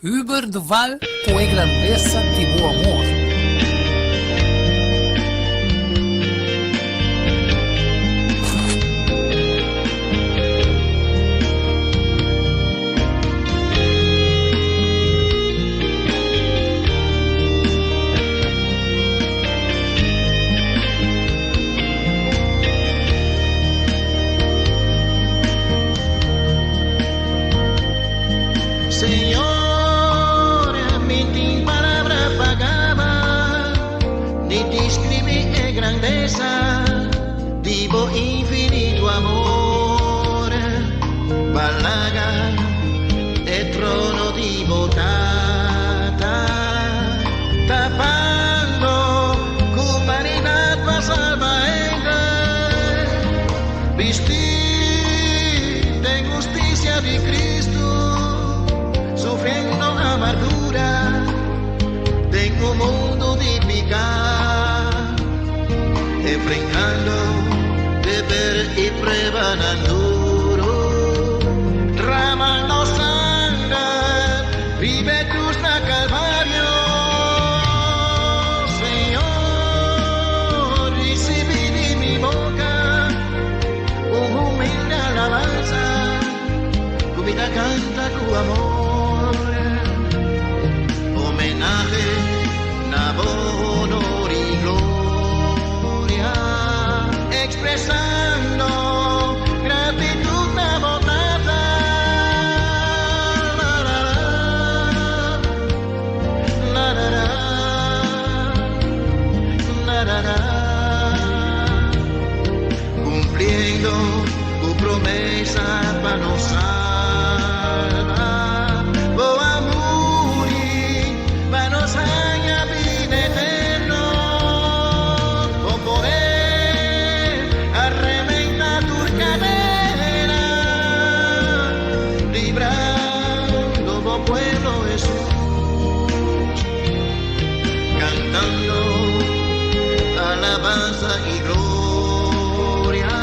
Hubert Duval ku e grandesa di bo amor. Señor, mi tin palabra pa gaba, ni describí e grandeza di bo infinito amor. Balaga e trono di bo Tata, tapando ku humanidad pa salba hende. Bistí den husticia di Cristo, sufriendo amargura den un mundo di piká, enfrentando deber y pruebanan duro, dramando sanger riba e cruz na Calvario. Señor, ricibí di mi boca un humilde alabanza, cu mi ta canta cu amor, homenahe na bo honor y gloria, expresando gratitud na bo Tata. La, la, la, la, la, la, la, la, cumpliendo tu promesa pa nos salva. Bo a muri pa nos haña bida eterno. Bo poder a reventá tur cadena, librando bo pueblo Jesús, cantando alabanza y gloria.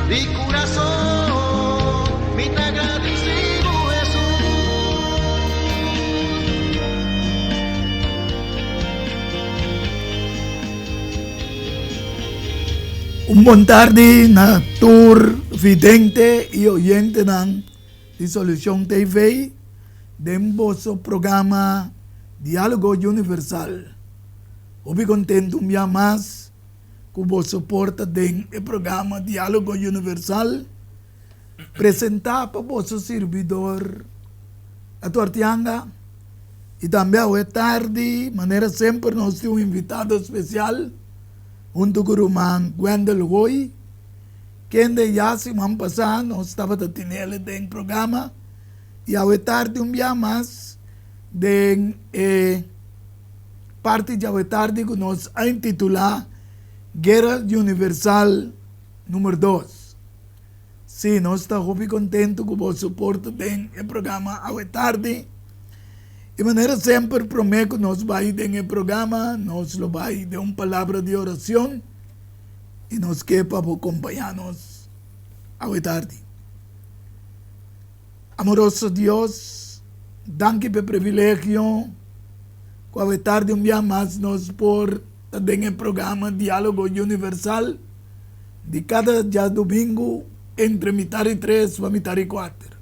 Di corazón, mi te agradecido Jesús. Un bon tardi na tur vidente y oyentenan di Solucion TV den boso programa Dialogo Universal. Hopi contento un bia mas cu boso por ta den e programa Dialogo Universal presenta pa boso sirbidor Ato Artianga y tambe awe tardi manera semper nos tin un invitado special hunto cu ruman Gwendel Hoy kende ya siman pasa nos tabata tinele den programa y awe tardi un bia mas den e parti djawe tardi ku nos a intitulá Guera Universal Número Dos. Sí, nos ta hopi kontentu ku bo soporto den e programa awe tardi. I manera semper promé ku nos bai den e programa, nos lo bai den un palabra di orashon i nos ke pa bo kompañá nos awe tardi. Amoroso Dios, danki p'e privilegio ku awe tardi un bia mas nos por ta den e programa Diálogo Universal di kada djadumingu entre mitar di tres pa mitar di kuater.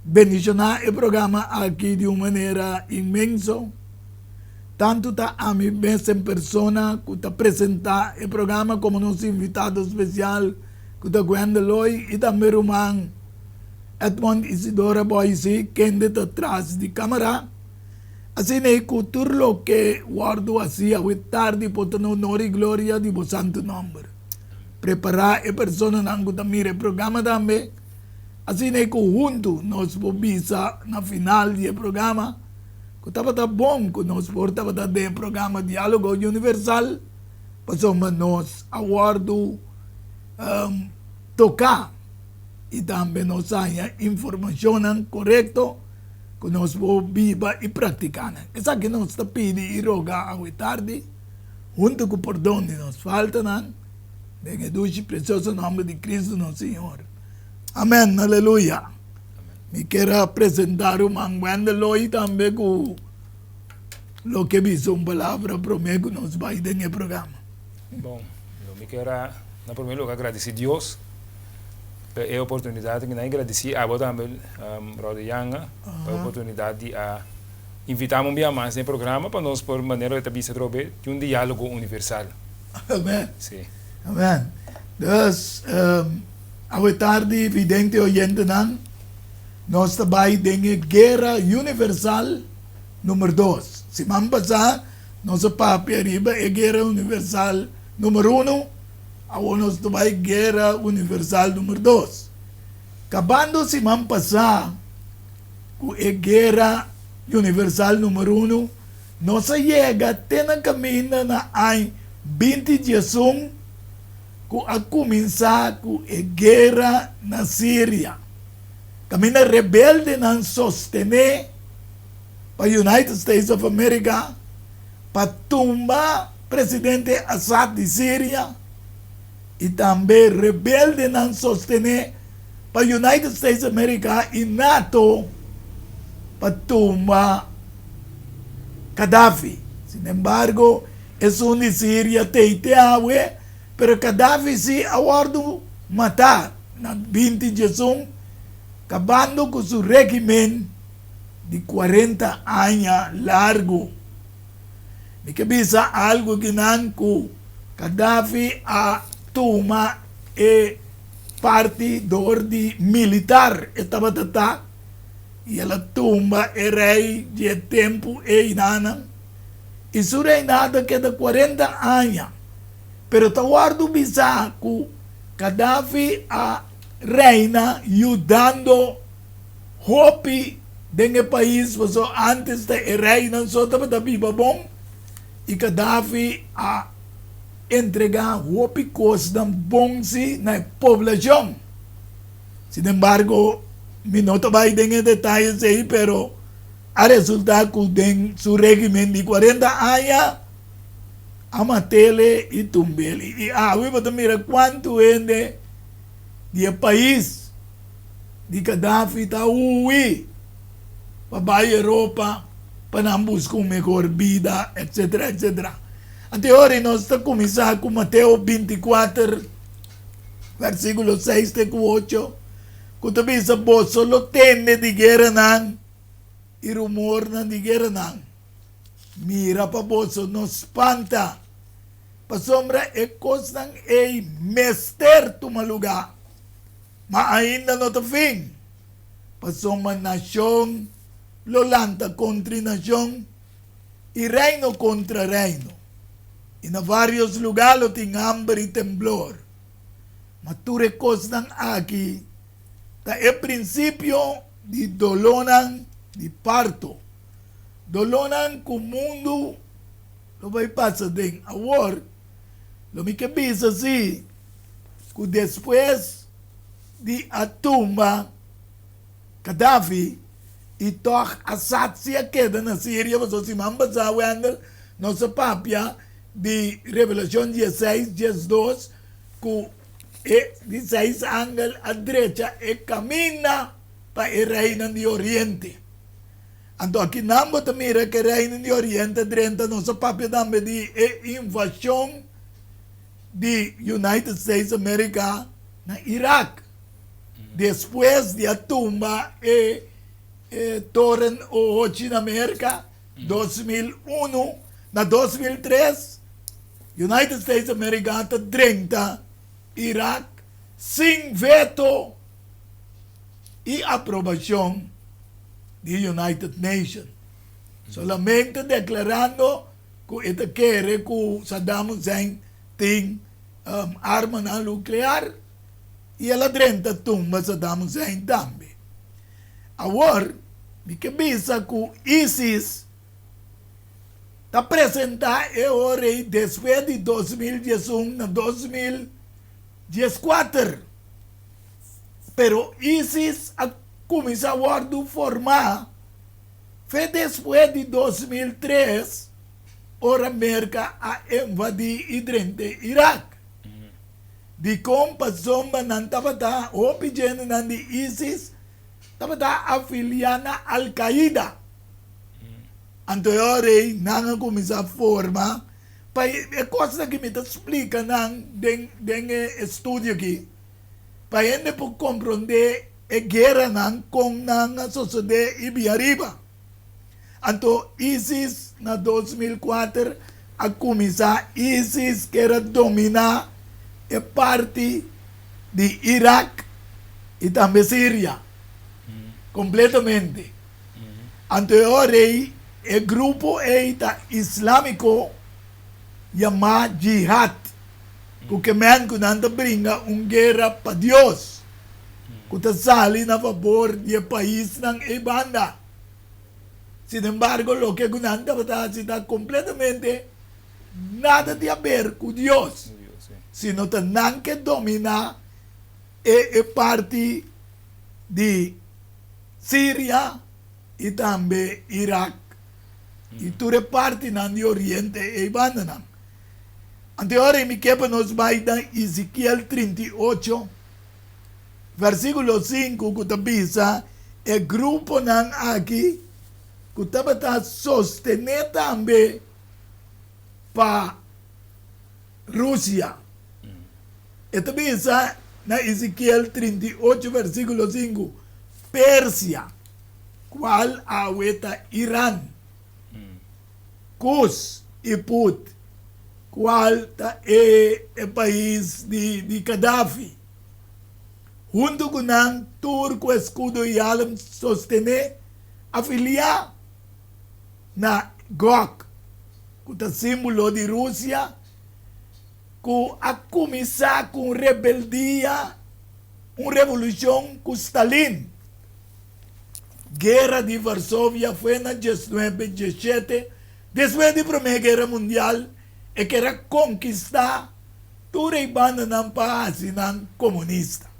Bendishoná e programa aki di un manera inmenso, tantu ta ami mes en persona ku ta presentá e programa komo nos invitado spesial ku ta Gwendel Loy i tambe ruman Edmond Isidora Boise kende ta tras di camera. Asina ei cu tur loke wordo haci awe tardi por ta na honor y gloria di bo santo nomber. Prepara e personanan cu ta mira e programa tambe. Asina ei cu hunto nos por bisa na final di e programa cu tabata bon cu nos por tabata den e programa Dialogo Universal pasobra nos a wordo toca. i tambe nos haña informashonnan korekto ku nos por biba i praktiká nan. Esaki nos ta pidi i roga awe tardi, huntu ku pordon di nos faltanan, den e dushi presioso nòmber di Kristu nos Señor. Amèn. Aleluya. Mi kier a presentá ruman Wendel hoy tambe ku lo ke bisa un palabra promé ku nos bai den e programa. Bon, lo mi kier a na promé lugar gradisí Dios pa e oportunidat ku nan i gradisí abo tambe Brother Yanga pa e oportunidat di a invitá mi un bia mas den e programa pa nos por manera ta bisa atrobe tin un diálogo universal. Amen. Sí. Amen. Dus, awe tardi vidente oyentenan, nos ta bai den e guera universal number dos. Siman pasá nos a papia riba e guera universal number uno, awor nos ta bai guera universal number dos. Kabando siman pasá ku e guera universal number uno, Nos a yega te na kaminda na añ binti diesun ku a kuminsá ku e guera na Siria, kaminda rebeldenan sostené pa United States of America pa tumba presidente Assad di Siria i tambe rebeldenan sostené pa United States America i nato pa tumba Gaddafi. Sinembargo, esun di Siria tei te awe, pero Gaddafi si a wòrdu matá na binti diesun, kabando ku su regimen di kuarenta aña largu. Mi ke bisa algu kinan ku Gaddafi a tuma e parti dor di militar e tabata ta. I el a tumba e rei di e tempu einanan, i su reinado a keda kuarenta aña. Pero ta wòrdu bisá ku Kadafi a reina yudando hopi den e pais, pasobra ántes ta e reinan so tabata biba bon, i Kadafi a entregá hopi kosnan bon si na e poblashon. Sinembargo, mi no ta bai den e detayes ei, pero a resulta ku den su regimen di kuarenta aña a mat'ele i tumb'ele. I awe bo ta mira kuantu hende di e pais di Gaddafi ta hui pa bai Europa pa nan buska un mehor bida, etcetera, etcetera. Anto e ora nos ta kuminsá ku Mateo binti kuater. Versíkulo seis te ku ocho, ku ta bisa, Boso lo tende di gueranan i rumornan di gueranan. Mira pa boso no spanta, pasobra e kosnan ei mester tuma lugá, ma ainda no ta fin. Pasobra nashon lo lanta kontri nashon i reino kontra reino. I na vários lugá lo tin hamber i temblor. Ma tur e kosnan aki ta e prinsipio di dolónan di parto, dolónan ku mundu lo bai pasa den. Awor, lo mi ke bisa si ku despues di a tumba Gaddafi i tòg Assad si a keda na Siria, pasobra siman pasá, Wendell, nos a papia di Revelashon dieseis, diesdos, ku e di seis angel a drecha e kaminda pa e reinan di oriente. Anto akinan bo ta mira ku e reinan di oriente a drenta, nos a papia tambe di e invashon di United States America na Irak. Despues di a tumba e toren ohochi na Merka, 2001, na 2003, United States America ta drenta Irak sin veto i aprobashon di United Nations, solamente deklarando ku e ta kere ku Saddam Hussein tin armanan nuklear. I el a drenta tumba Saddam Hussein tambe. Awor, mi ke bisa ku ISIS ta presentá e ora ei despues di 2011 na 2014. Pero ISIS a kuminsá wòrdu formá fe despues di 2003 ora Merka a invadí i drenta Irak. Dikon? Pasobra nan tabata hopi djendenan di ISIS tabata afiliá na Al Qaida. Anto e ora ei nan a kuminsá forma pa e kosnan ku mi ta splika nan den den e studio aki, pa hende por komprondé e gueranan kon nan a sosodé i bin ariba. Anto ISIS na 2004 a kuminsá, ISIS ker a dominá e parti di Irak i tambe Siria kompletamente. Anto e ora ei e grupo ei ta islámiko yamá Jihad, ku ke men ku nan ta bringa un guera pa Dios, ku ta sali na fabor di e paisnan ei banda. Sinembargo, loke ku nan tabata hasi ta kompletamente nada di haber ku Dios, sino ta nan ke dominá e parti di Siria i tambe Irak i tur e partinan di oriente ei bandanan. Anto e ora ei mi ke pa nos bai na Ezekiel 38, versíkulo 5 ku ta bisa e gruponan aki ku tabata sostené tambe pa Rusia. E ta bisa na Ezekiel 38 versíkulo 5, Persia, kual awe ta Iran, Kus i Put, kual ta e e pais di di Kadafi. Huntu ku nan tur ku eskudo i alm sostené, afiliá na Gog, ku ta símbolo di Rusia, ku a kuminsá ku un rebeldia, un revolushon ku Stalin. Guera di Varsovia fue na diesnuebe diesshete, despues di Promé Guera Mundial, e ker a konkistá tur e bandanan pa hasi nan komunista.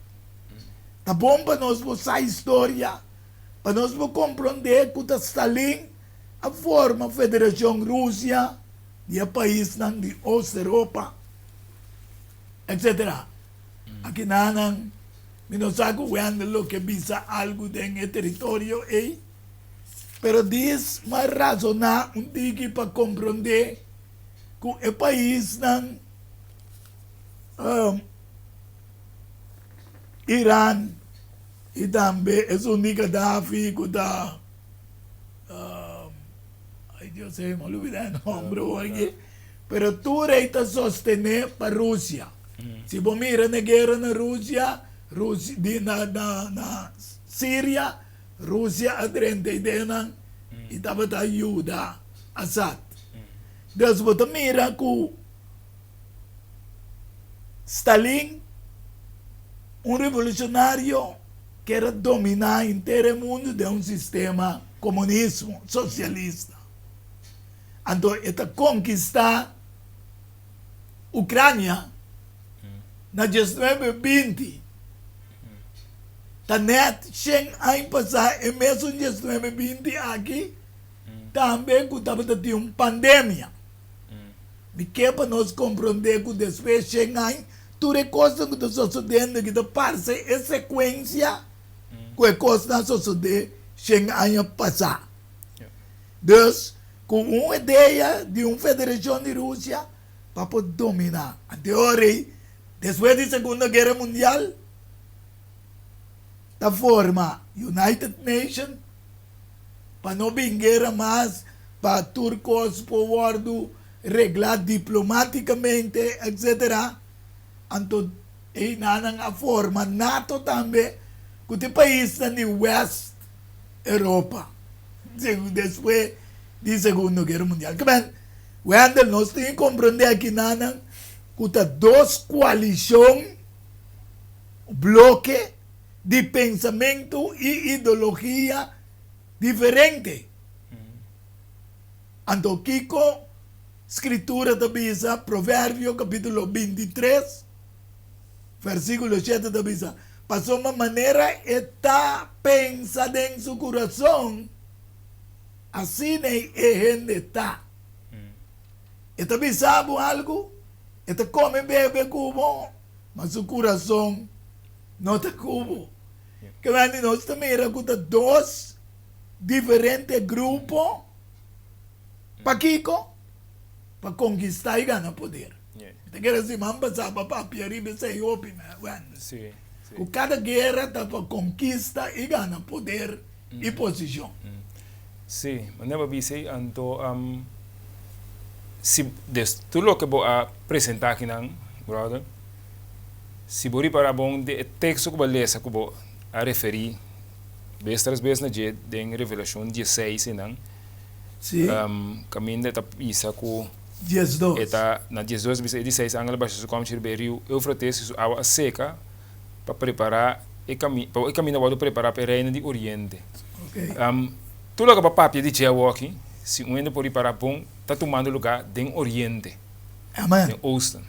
Ta bon pa nos por sa historia, pa nos por komprondé ku ta Stalin a forma Federashon Rusia, di e paisnan di Oost Europa, etc. Aki nanan mi no sa ku Wendel lo ke bisa algu den e teritorio ei, pero dis m'a razoná un tiki pa komprondé ku e paisnan Iran i tambe esun di Gaddafi ku ta Ay Dios eh, me olvidé el nombre hoy. Pero tur ei ta sostené pa Rusia. Si bo mira na guera na Rusia, Rusia di na na na Siria, Rusia a drenta ei den nan i tabata yuda Assad. Dus bo ta mira ku Stalin, un revolucionario, ker a dominá henter e mundu den un sistema komunismo sosialista. Anto e ta konkistá Ukrania na diesnuebe binti. Ta nèt shen aña pasá e mesun diesnuebe binti aki tambe ku tabata tin un pandemia. Mi ke pa nos komprondé ku despues shen aña tur e kosnan ku ta sosodendo aki ta parse e sekuensia ku e kosnan a sosodé shen aña pasá. Dus, ku un idea di un federashon di Rusia pa por dominá. Ante ora ei, despues di Segundo Guera Mundial, ta forma United Nation pa no bin guera mas, pa tur kos por wòrdu reglá diplomátikamente, etcetera. Anto einanan a forma nato tambe ku ta e paisnan di West Europa despues di Segundo Guera Mundial. Kimen, Wendel, nos tin ki komprondé akinanan ku ta dos koalishon, bloke, di pensamentu i ideologia diferente. Anto kiko Skritura ta bisa? Proverbio kapítulo 23, versíkulo 7 ta bisa, Pasobra manera e ta pensa den su kurason, asina e hende ta. E ta bisa bo algu, e ta kome bebe ku bo, ma su kurason no ta ku bo. Ke men nos ta mira ku ta dos diferente grupo pakiko? Pa konkistá i gana poder. Mi ta kere siman pasá pa papia riba esei hopi, Wendel. Ku kada guera ta pa konkista i gana poder i posishon. Sí, manera bo a bisa ei, anto si des tur loke bo a presentá akinan, brother, si bo ripará bon den e teksto ku bo a lesa ku bo a referí bes tras bes na dje den Revelashon dieseis einan, kaminda e ta bisa ku e ta na diesdos bisa e di seis angel a basha su kòmchi riba e riu Eufrates i su awa a seka pa prepará e kami pa e kaminda wòrdu prepará pa e reino di oriente. Tur loke bo a papia di dje awoki, si un hende por ripará bon, ta tumando lugá den oriente, den oosten.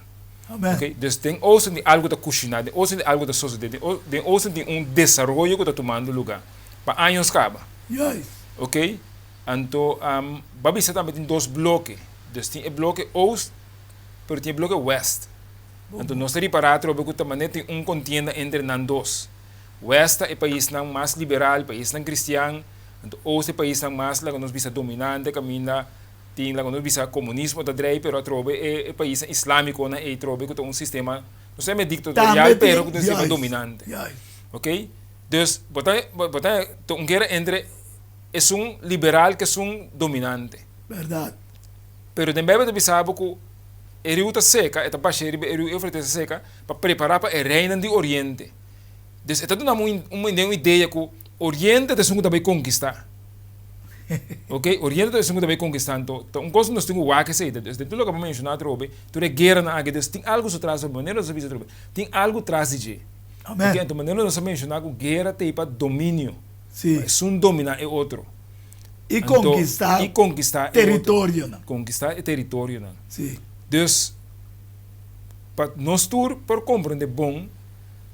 Ok, dus den oosten tin algu ta kushiná, den oosten tin algu ta sosodé, den oosten tin un desaroyo ku ta tumando lugá pa años kaba. Ok, anto bo a bisa tambe tin dos bloke, dus tin e bloke oost pero tin e bloke west. Anto nos ta ripará atrobe ku ta manera tin un kontienda entre nan dos. West ta e paisnan mas liberal, paisnan kristian, anto oost e paisnan mas laga nos bisa dominante kaminda tin laga nos bisa komunismo ta drei pero atrobe e paisnan islámikonan ei trobe ku ta un sistema no solamente diktatorial pero ku ta un sistema dominante. Oke, dus bo ta bo ta ta un guera entre esun liberal ku esun dominante. Bèrdat. Pero den Bijbel ta bisa bo ku e riu ta seka, e ta bash'é riba e riu Eufrates ta seka pa prepará pa e reinan di oriente. Dus e ta duna un un idea ku oriente ta esun ku ta bai konkistá. Ok, oriente ta esun ku ta bai konkistá. Anto ta un kos ku nos tin ku wak esei. Dus den tur loke bo menshoná atrobe, tur e gueranan aki, dus tin algu su tras, manera nos a bisa atrobe, tin algu tras di dje. Amen. Ok, anto manera nos a menshoná ku guera ta ei pa dominio. Sí. Pa esun dominá e otro. I konkistá I konkistá e otro. teritorionan. Konkistá e teritorionan. Sí. Dus, pa nos tur por komprendé bon,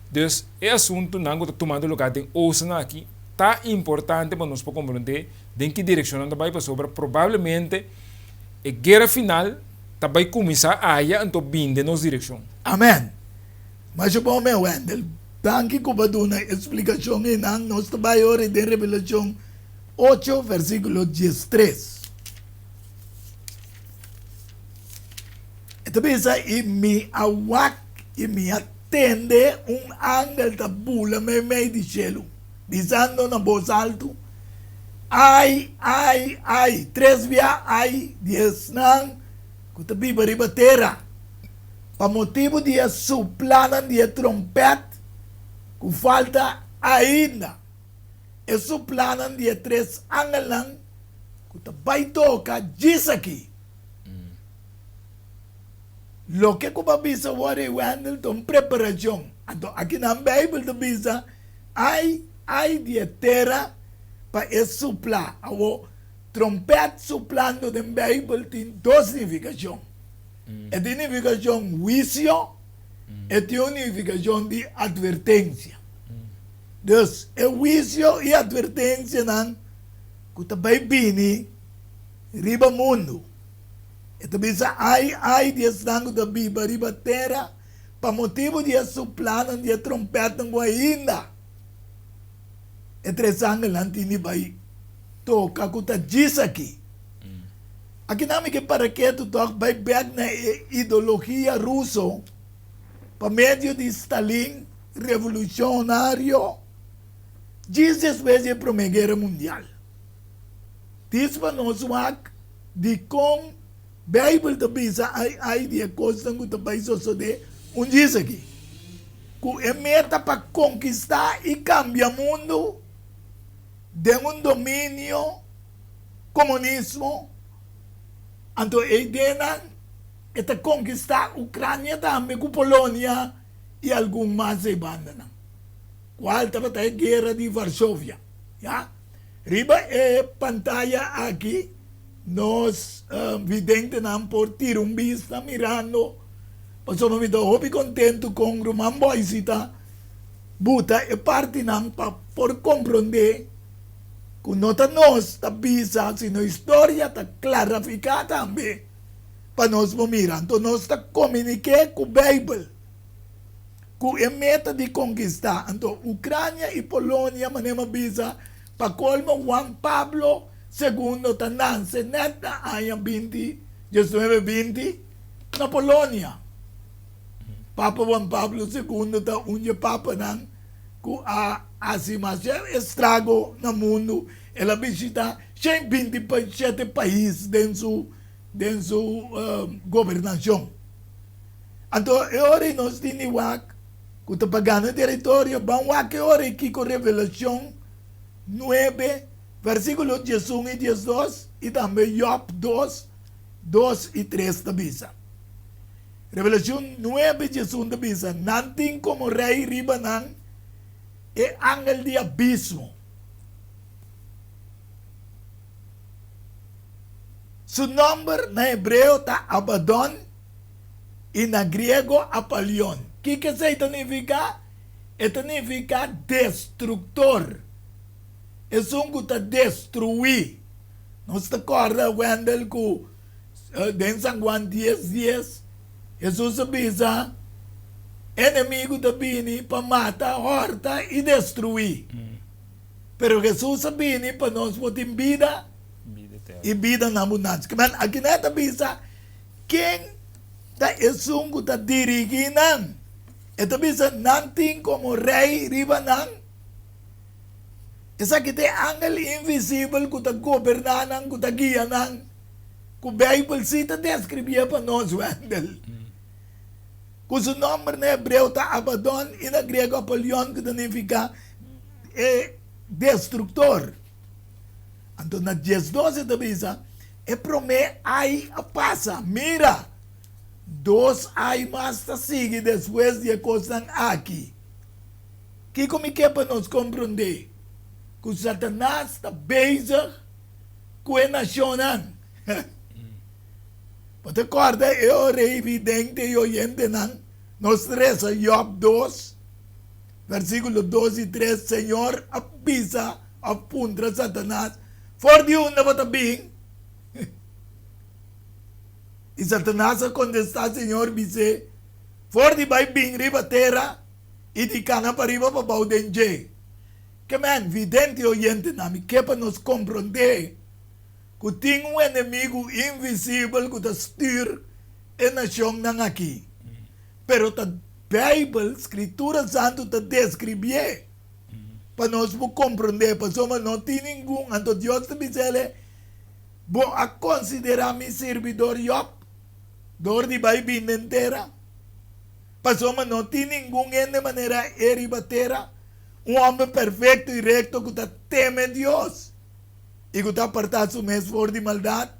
dus e asuntunan ku ta tumando lugá den osenan aki ta importante pa nos por komprendé den ki direkshon nan ta bai pasobra probablemente e guera final ta bai kuminsá aya anto bin den nos direkshon. Amèn. Masha bon me Wendel. Danki ku bo a duna e splikashon einan. Nos ta bai ora den Revelashon ocho versíkulo diestres. E ta bisa, I mi a wak i mi a tende un angel ta bula meimei di shelu, bisando na bos altu, Ai, ai, ai, tres bia ai di esnan ku ta biba riba tera, pa motibu di e suplanan di e trompèt ku falta ainda. E suplanan di e tres angelnan ku ta bai toka djis aki. Loke ku bo a bisa wor ei Wendel ta un preparashon. Anto akinan Beibel ta bisa, Ai, ai di e tera pa e supla. Awor, trompèt suplando den Beibel tin dos nifikashon. E tin nifikashon huisio, e tin un nifikashon di atvertensia. Dus, e huisio i atvertensianan ku ta bai bini riba mundu. E ta bisa, Ai, ai di esnan ku ta biba riba tera pa motibu di e suplanan di e trompètnan ku ainda e tres angelnan tin di bai toka ku ta djis aki. Akinan mi ke para ketu tòg bai bèk na e ideologia ruso pa medio di Stalin revolucionario djis despues di e Prome Guera Mundial. Dis pa nos wak dikon Beibel ta bisa ai ai di e kosnan ku ta bai sosodé un djis aki, ku e meta pa konkistá i kambia mundu den un dominio komunismo. Anto e ideanan e ta konkistá Ukrania tambe ku Polonia i algun mas ei bandanan, kual tabata e Guera di Varsovia. Ya. Riba e pantaya aki nos videntenan por tira un bista mirando, pasobra mi ta hopi kontentu kon Ruman Boyce ta buta e partinan pa por komprondé ku no ta nos ta bisa sino historia ta klarafiká tambe pa nos por mira. Anto nos ta komuniké ku Beibel. Ku e meta di konkistá anto Ukrania i Polonia, manera mi a bisa, pa kolmo Juan Pablo Segundo ta nanse nèt na aña binti diesnuebe binti na Polonia. Papa Juan Pablo Segundo ta un dje papanan ku a hasi masha estrago na mundu. El a bishitá shen binti shete pais den su den su gobernashon. Anto e ora ei nos tin di wak ku ta pa gana teritorio. Ban wak e ora ei kiko Revelashon nuebe, versíkulo diesun i diesdos i tambe Yòb dos, dos i tres ta bisa. Revelashon nuebe, diesun ta bisa, Nan tin komo rei riba nan e angel di abismo. Su nòmber na hebreo ta Abadòn i na griego Apalion. Kiko esei ta nifiká? E ta nifiká destruktor, esun ku ta destruí. Nos ta kòrda, Wendell, ku den San Juan dies dies, Hesus a bisa, Enemigu ta bini pa mata, hòrta i destruí. Pero Hesus a bini pa nos por tin bida i bida na abundansia. Kimen aki nan ta bisa ken ta esun ku ta dirigí nan. E ta bisa nan tin komo rei riba nan. Esaki ta e angel invisibel ku ta goberná nan, ku ta guia nan, ku Beibel sí ta deskribié pa nos, Wendell. Ku su nòmber na hebreo ta Abadon i na griego Apolion, ku ta nifiká e destruktor. Anto na diesdos e ta bisa, E promé ai a pasa. Mira! Dos ai mas ta sigui despues di e kosnan aki. Kiko mi ke pa nos komprondé? Ku Satanas ta bezig ku e nashonnan. Bo ta kòrda e ora ei vidente i oyentenan? Nos resa Yòb dos, versíkulo dos i tres, Señor a bisa òf puntra Satanas, For di unda bo ta bin? I Satanas a kontestá Señor, bis'é, For di bai bin riba tera i di kana pariba pabou den dje. Ke men, vidente i oyentenan, mi ke pa nos komprondé ku tin un enemigu invisibel ku ta stür e nashonnan aki. Pero ta Beibel, Skritura Santu, ta deskribié pa nos por komprondé, pasobra no tin ningun. Anto Dios ta bisa el, Bo a konsiderá mi sirbidor Yòb dor di bai bin den tera? Pasobra no tin ningun hende manera e riba tera, un hòmber perfekto i rekto ku ta teme Dios i ku ta apartá su mes for di maldat.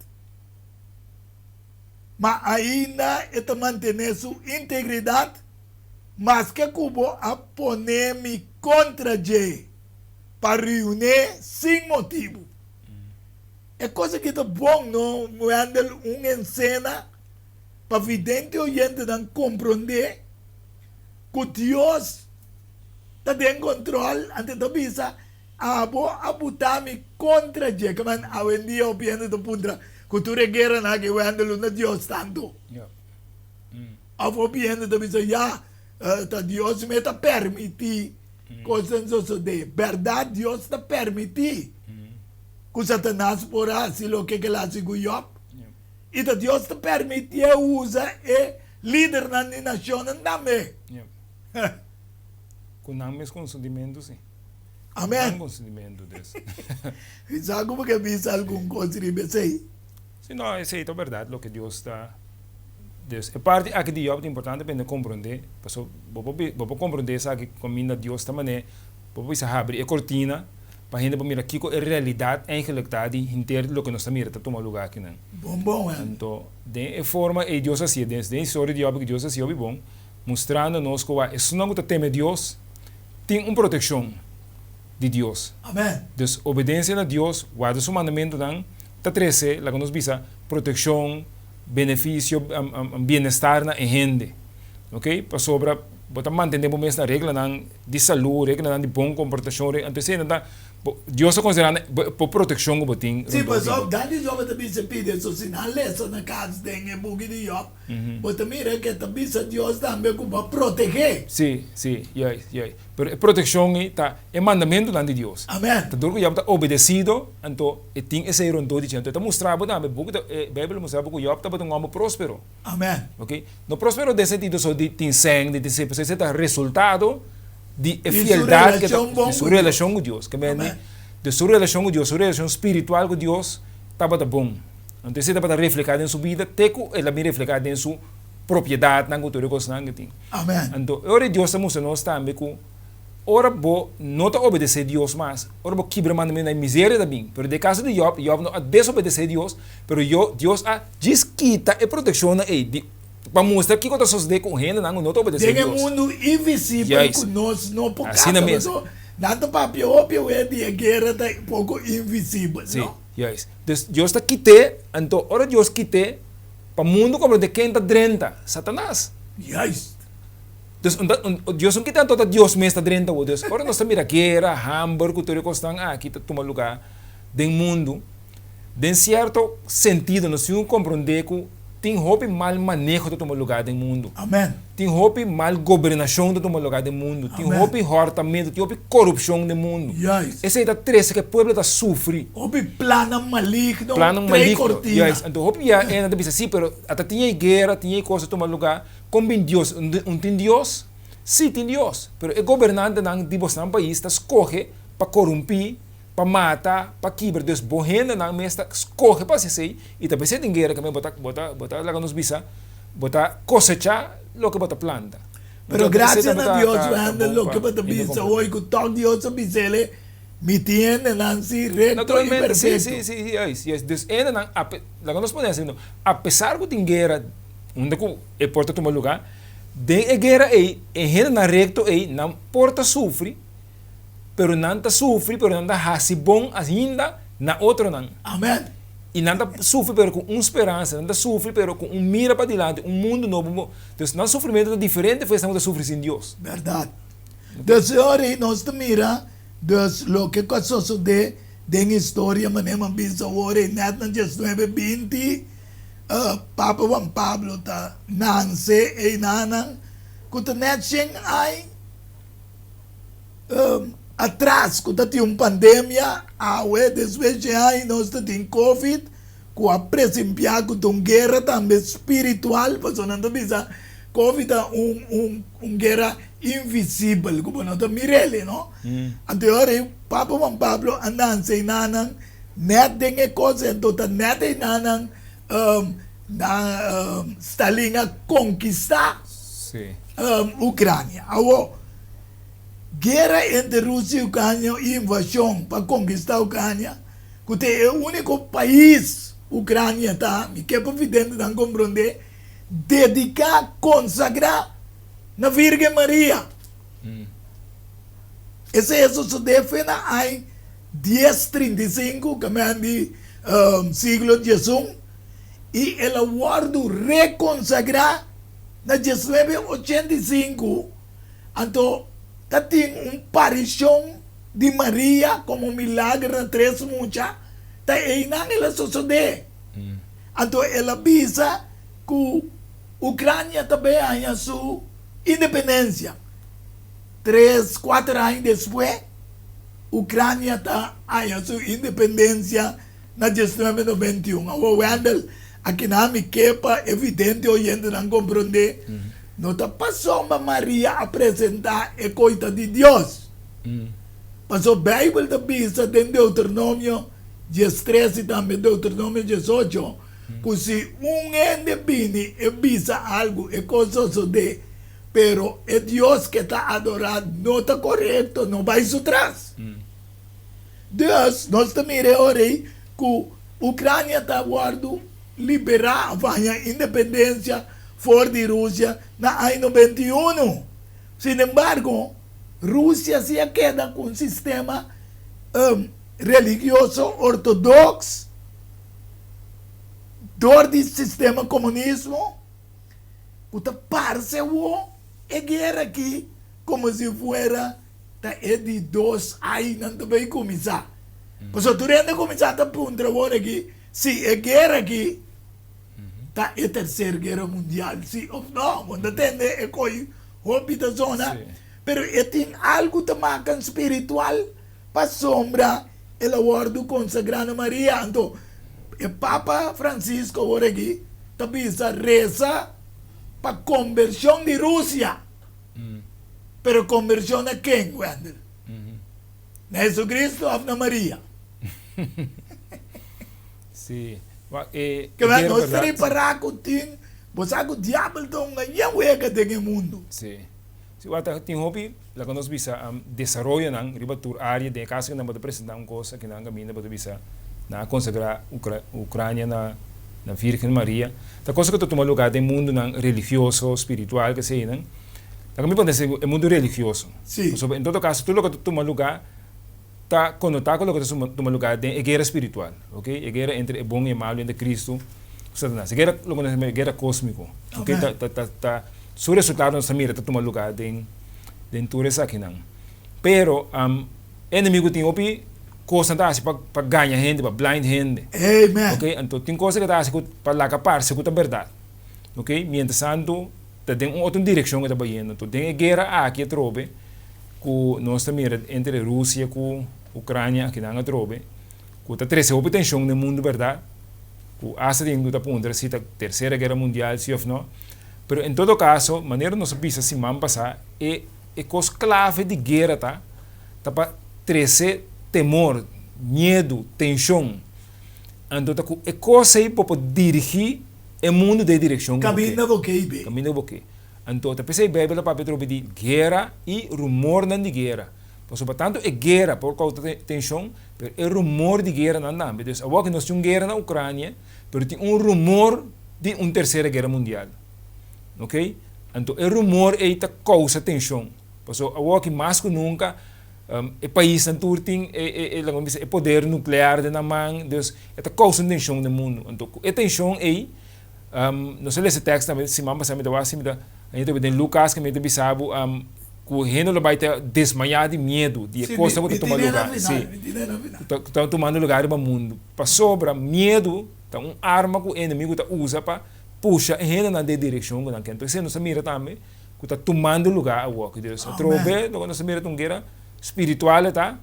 Ma ainda e ta mantené su integridat, maske ku bo a pone mi kontra dje pa riuné sin motibu. E kos aki ta bon, no, Wendell? Un ensena pa vidente oyentenan komprondé ku Dios ta den kontrol, anto e ta bisa, Abo a buta mi kontra dje. Kaman awendia hopi hende ta puntra ku tur e gueranan aki Wendell unda Dios ta anto? Of hopi hende ta bisa ya ta Dios me ta permití kosnan sosodé. Bèrdat Dios ta permití ku Satanas por hasi loke ku el a hasi ku Yòb? I ta Dios ta permitié usa e lidernan di nashonnan tambe. Ku nan mes konsentimentu si. Amen. Nan konsentimentu des. Sa ku bo ke bisa algun kos riba esei? Si no, esei ta bèrdat loke Dios ta Dios. E parti aki di Yòb ta importante pa hende komprondé, pasobra bo por bo por komprondé esaki kaminda Dios ta manera bo por bisa habri e kortina pa hende por mira kiko e realidat eigenlik ta di henter loke nos ta mira ta tuma lugá akinan. Bon bon wèn. Anto den e forma ei Dios a hasié, den den historia di Yòb ku Dios a hasi hopi bon, mustrando nos ku wak esunnan ku ta teme Dios tin un protekshon di Dios. Amen. Dus obedensia na Dios, warda su mandamentunan, ta trese, laga nos bisa, protekshon, benefisio, bienestar na e hende. Ok, pasobra bo ta mantene bo mes na reglanan di salú, reglanan di bon komportashon, anto eseinan ta. Bo, Dios ta konsiderá bo, bo protekshon ku bo tin Sí, rondó di bo. pasobra dan di Job ta bisa pidi eso, si nan lesa na kas den e buki di Job, bo ta mira ke ta bisa Dios tambe ku bo a protegé. Sí, sí, juist, juist. Pero e protekshon ei ta e mandamentunan di Dios. Amèn. Ta dor ku Job ta obedesido, anto e tin esei rondó di dje. Anto e ta mustra bo tambe, buki ta, e Beibel ta mustra bo ku Job tabata un hòmber próspero. Amèn. Oké. No próspero den sentido so di tin sèn, di tin sèn, pasobra esei ta resultado di e Di su fieldad ke ta, relashon bon di su ku Dios. relashon ku Dios. Ke mende, Amèn. di su relashon ku Dios, su relashon spiritual ku Dios tabata bon. Anto esei tabata reflehá den su bida te ku el a bin reflehá den su propiedadnan ku tur e kosnan ke tin. Amèn. Anto e ora Dios ta mustra nos tambe ku ora bo no ta obedesé Dios mas, ora bo kibra mandamentunan e miseria ta bin. Pero den e kaso di Jòb, Jòb no a desobedesé Dios, pero Dios a djis kita e protekshonnan ei di pa mustra kiko ta sosodé ku hendenan ku no ta obedesé Den e Dios. mundu invisibel Juist. ku nos no por Asina kasa, mes. pasobra nan ta papia hopi awe di e guera ta poko invisibel, Sí, no? juist. Dus Dios ta kit'é, anto ora Dios kit'é, pa mundu komprendé ken ta drenta, Satanas. Juist. Dus un ta, un, Dios no kita anto ta Dios mes ta drenta awo. Dus ora nos ta mira guera, hamber ku tur e kosnan aki ta tuma lugá den mundu, den sierto sentido nos tin ku komprondé ku tin hopi mal maneho ta tuma lugá den mundu. Amen. Tin hopi mal gobernashon ta tuma lugá den mundu. Tin Amen. hopi hòrtamentu, tin hopi korupshon den mundu. Juist. Esei ta trese ku e pueblo ta sufri. Hopi plannan maligno, Plannan trei maligno, kortina. juist. Anto hopi bia e nan ta bisa si, pero ata tin ei guera, tin ei kos ta tuma lugá. Kon bin Dios? Un tin Dios? Sí, tin Dios, pero e gobernantenan di bosnan pais ta skohe pa korumpí, pa mata, pa kibra. Dus bo hendenan mes ta skohe pa hasi esei i ta besé tin guera kaminda bo ta, bo ta, bo ta laga nos bisa, bo ta kosechá loke bo ta planta. Pero Enton, esei gracias tambe na ta, Dios, ta, ta Wendel, bon loke pa bo ta hende bisa komprendé. hoy ku tòg Dios a bis'el, Mi tin hendenan sí rekto i Naturalmente, sí, perfekto. sí, sí, sí, juist, juist. Dus hendenan, ape, laga nos pone asina, apesar ku tin guera, Unda ku e por ta tuma lugá, den e guera ei, e hendenan rekto ei, nan por ta sufri, pero nan ta sufri, pero nan ta hasi bon ainda na otronan. Amen. I nan ta sufri pero ku un speransa, nan ta sufri pero ku un mira padilanti, un mundu nobo. Dus nan sufrimentu ta diferente for esnan ku ta sufri sin Dios. Bèrdat. Dus e ora ei nos ta mira dus loke ku a sosodé den historia manera mi a bisa awor ei nèt na diesnuebe binti. Papa Juan Pablo ta nanse einanan ku ta nèt shen ai atras ku ta tin un pandemia, awe despues shen ai nos ta tin covid ku a presimpiá ku ta un guera tambe spiritual pasobra nan ta bisa covid ta un un un guera invisibel ku bo no ta mir'el no. Anto e ora ei Papa Juan Pablo a nanse einanan. Nèt den e kos ento ta nèt einanan na Stalin a konkistá Ukrania. Awor, guera entre Rusia i Ukrania i invashon pa konkistá Ukrania, ku ta e úniko pais Ukrania ta, mi ke pa videntenan komprondé, dediká, konsagrá na Virgen Maria. Esei a sosodé fe na aña dies 35, kamen di siglo diesun, i el a wòrdu rekonsagrá na diesnuebe 85. Anto ta tin un parishon di Maria komo milager na tres mucha, ta einan el a sosodé. Anto el a bisa ku Ukrania ta bai haña su independensia. Tres, kuater aña despues, Ucrania ta haña su independencia na diesnuebe 91. Awor Wendell, akinan mi ke pa e vidente oyentenan comprende, no ta pasobra Maria a presenta e koita di Dios. Pasobra Bijbel ta bisa den Deuteronomio 13 i tambe Deuteronomio 18 ku si un hende bini e bisa algu e kos sosode. Pero e Dios ke ta adorá no ta korekto, no bai su tras. Dus, nos ta mira e ora ei ku Ucrania ta wòrdu liberá òf haña independensia for di Rusia na aña 91. Sinembargo, Rusia si a keda ku un sistema religioso ortodoks dor di sistema komunismo. Ku ta parse awor e guera aki komo si fuera ta e di dos ainan ta bay cuminsa. Pasobra tur hende a cuminsa ta puntra awor aki si e guera aki ta e tercer guera mundial, si of no. Bo ta tende e coy hopi ta zona, pero e tin algo ta makan spiritual pasobra el a wordo consagra na Maria. Anto e Papa Francisco awor aki ta bisa reza pa conversion di Rusia. Pero conversion na ken, Wendel? Na Jesucristo of na Maria? Sí. Ma e Ke guera nos berdad. repará ku tin, bo sa ku diabel ta un gaña wega den e mundu. Sí. Sí, wak ta tin hopi, laga nos bisa, desaroyonan riba tur área. Den e kaso ku nan bo ta presentá un kos aki nan kaminda bo ta bisa nan a konsagrá Ukrania na na Virgen Maria. Ta kos ku ta tuma lugá den mundunan religioso, spiritual, keseinan. Laga mi pone e mundu religioso. Sí. Pasobra en todo kaso tur loke ta tuma lugá ta konotá ku loke ta tuma lugá den e guera spiritual, ok, e guera entre e bon i e malu, entre Kristu ku Satanas. E guera loke nos ta yama e guera kósmiko, ok, ta ta ta ta su resultado nos ta mira ta tuma lugá den den tur esakinan. Pero e enemigu tin hopi kosnan ta hasi pa pa gaña hende, pa blind hende. Amen. Ok, anto tin kos ke ta hasi ku pa laga parse ku ta bèrdat, ok, mientrastantu Ta den un otro direccion e ta bayendo. Anto den e guera aki atrobe cu nos ta mira entre Rusia cu Ucrania akinan atrobe cu ta trece hopi tension den mundo berdad cu hasta tin cu ta puntra si ta tercera guera mundial si of no. Pero en todo caso manera nos a bisa siman pasa e e cos clave di guera ta ta pa trece temor, miedo, tension. Anto ta cu e cos ey bo por dirigi E mundu den e direkshon ku bo ke. Kaminda bo ke i be. Kaminda ku bo ke. Anto ta p'esei Beibel ta papia atrobe di guera i rumornan di guera. Pasobra tantu e guera por kousa tenshon, pero e rumor di gueranan tambe. Dus awor ku nos tin un guera na Ukrania, pero tin un rumor di un tersera guera mundial. Oke? Anto e rumor ei ta kousa tenshon. Pasobra awor ki mas ku nunka e paisnan tur tin e e laga mi bisa e poder nuklear den nan man. Dus E ta kousa un tenshon den mundu. Anto ku e tenshon ei, nos a lesa e tèks tambe siman pasá, mi ta wak si mi ta haña tambe den Lukas ku mi ta bisa bo ku hende lo bai ta desmayá di miedu di e kosnan ku ta tuma lugá. Sí, ku ta tumando lugá riba mundu. Pasobra miedu ta un arma ku e enemigu ta usa pa pusha e hendenan den e direkshon ku nan ke. Anto esei nos a mira tambe ku ta tumando lugá awor. Ku atrobe loke nos a mira ta un guera spiritual e ta.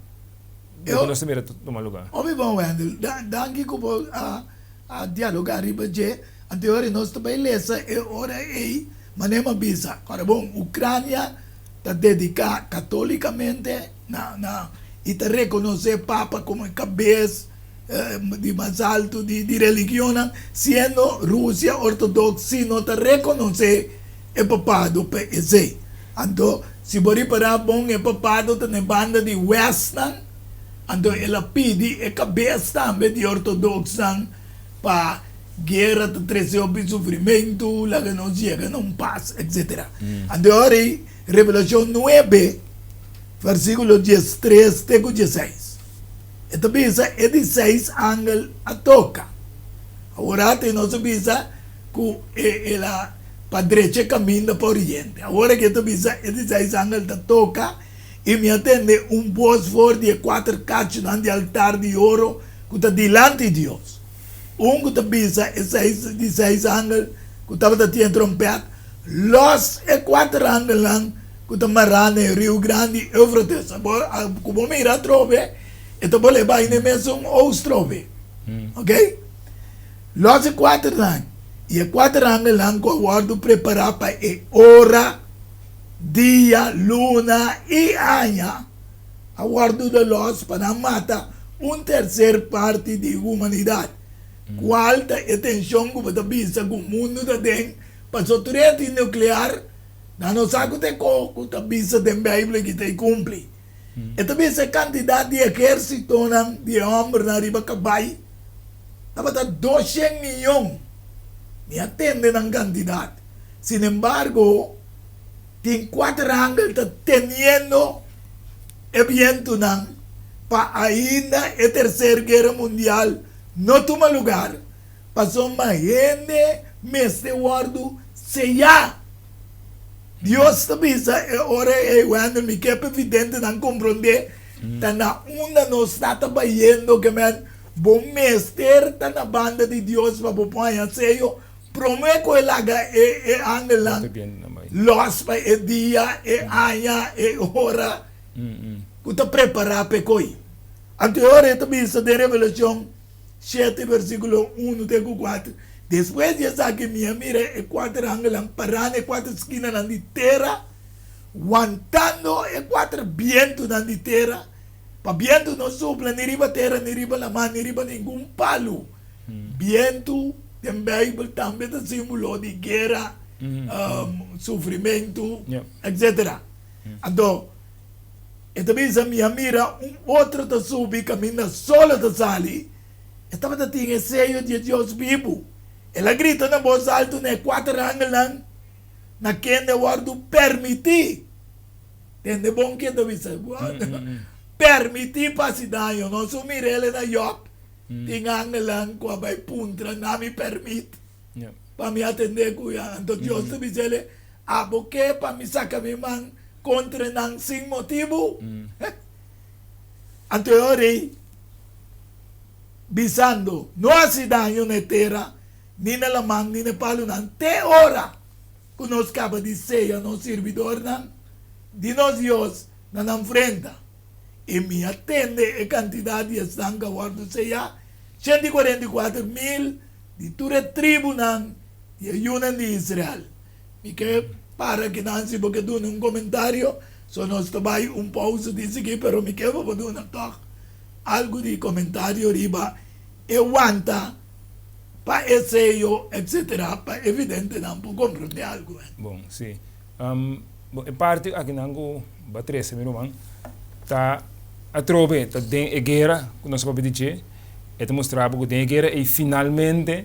Loke nos ta mira ta tuma luga. Hopi bon Wendel, danki ku bo a dialoga riba dje. Anto ora nos ta bai lesa e ora ei, manera mi a bisa, ora bon Ucrania ta dedica catolicamente na na y ta reconoce Papa como e cabes di mas alto di di religionnan, siendo Rusia ortodox si no ta reconoce e papado pa esei. Anto, si bo ripará bon, e papado ta na e banda di westnan, anto el a pidi e kabes tambe di ortodoxnan pa guera ta trese hopi sufrimentu, laga nos yega na un pas, etsetera. Anto e ora ei, Revelashon nuebe, versíkulo diestres te ku dieseis, e ta bisa e di seis angel a toka. Awor ate nos a bisa ku el a pa drecha e kaminda pa oriente. Awor aki e ta bisa e di seis angel ta toka, i mi a tende un bos for di e kuater kachunan di altar di oro ku ta dilanti Dios. Un ku ta bisa e seis di seis angel ku tabata tin e trompèt, Lòs e kuater angelnan ku ta mará na e riu grandi Eufrates. Abo ku bo mira atrobe, e ta bolé bai na e mesun oostrobe. Oke? Lòs e kuaternan, i e kuater angelnan ku a wòrdu prepará pa e ora, dia, luna i aña, a wòrdu da lòs pa nan mata un terser parti di humanidat. Kual ta e tenshon ku bo ta bisa ku mundu ta den pasobra tur e antinuklear? Nan no sa ku ta e kos ku ta bisa den Beibel aki ta e kumpli. E ta bisa e kantidat di ehérsitonan di e hòmbernan riba kabai Tabata doshen miyon. Mi a tende nan kantidat. Sinembargo, tin kuater angel ta teniendo e bientunan pa ainda e Terser Guera Mundial no tuma lugar, pasobra hende mester wòrdu seyá. Dios ta bisa e ora ei, Wendel, mi ke pa e videntenan komprondé ta na unda nos ta ta bayendo, ke men bo mester ta na banda di Dios pa bo por haña seyo promé ku e laga e e angelnan lòs pa e dia, e aña, e ora ku ta prepará pa e koi. Anto e ora ei ta bisa den Revelashon shete versíkulo unu te ku kuater, Despues di esaki mi a mira e kuater angelnan pará na e kuater skinanan di tera, wantando e kuater bientunan di tera, pa bientu no supla ni riba tera, ni riba laman, ni riba ningun palu. Bientu den Beibel tambe ta símbolo di guera, sufrimentu, etcetera. Anto, E ta bisa, Mi a mira un otro ta subi kaminda solo ta sali. E tabata tin e seyo di e Dios bibu. El a grita na bos altu na e kuater angelnan na kende a wòrdu permití, tende bon ke e ta bisa, permití pa hasi daño. Nos un mira el na Yòb, tin angelnan ku a bai puntra na mi pèrmit pa mi atendé ku nan. Anto Dios ta bisa el, Abo ke pa mi saka mi man kontra nan sin motibu? Anto e ora ei, bisando, No hasi daño na e tera, ni na laman, ni na e palunan, te ora ku nos kaba di seya nos sirbidornan di nos Dios na nan frenta. I mi a tende e kantidat di esnan ku a wòrdu seyá, 144,000 di tur e tribunan di e yunan di Israel. Mi ke para kinan si bo ke duna un komentario, so nos ta bai un pousa di sigui, pero mi ke pa bo duna tòg algu di komentario riba e wanta pa e seyo etsetera pa e videntenan por komprondé algu. Bon, si. Bon, e parti akinan ku bo a trese mi ruman ta atrobe ta den e guera ku nos a papia di dje, e ta mustra bo ku den e guera ei finalmente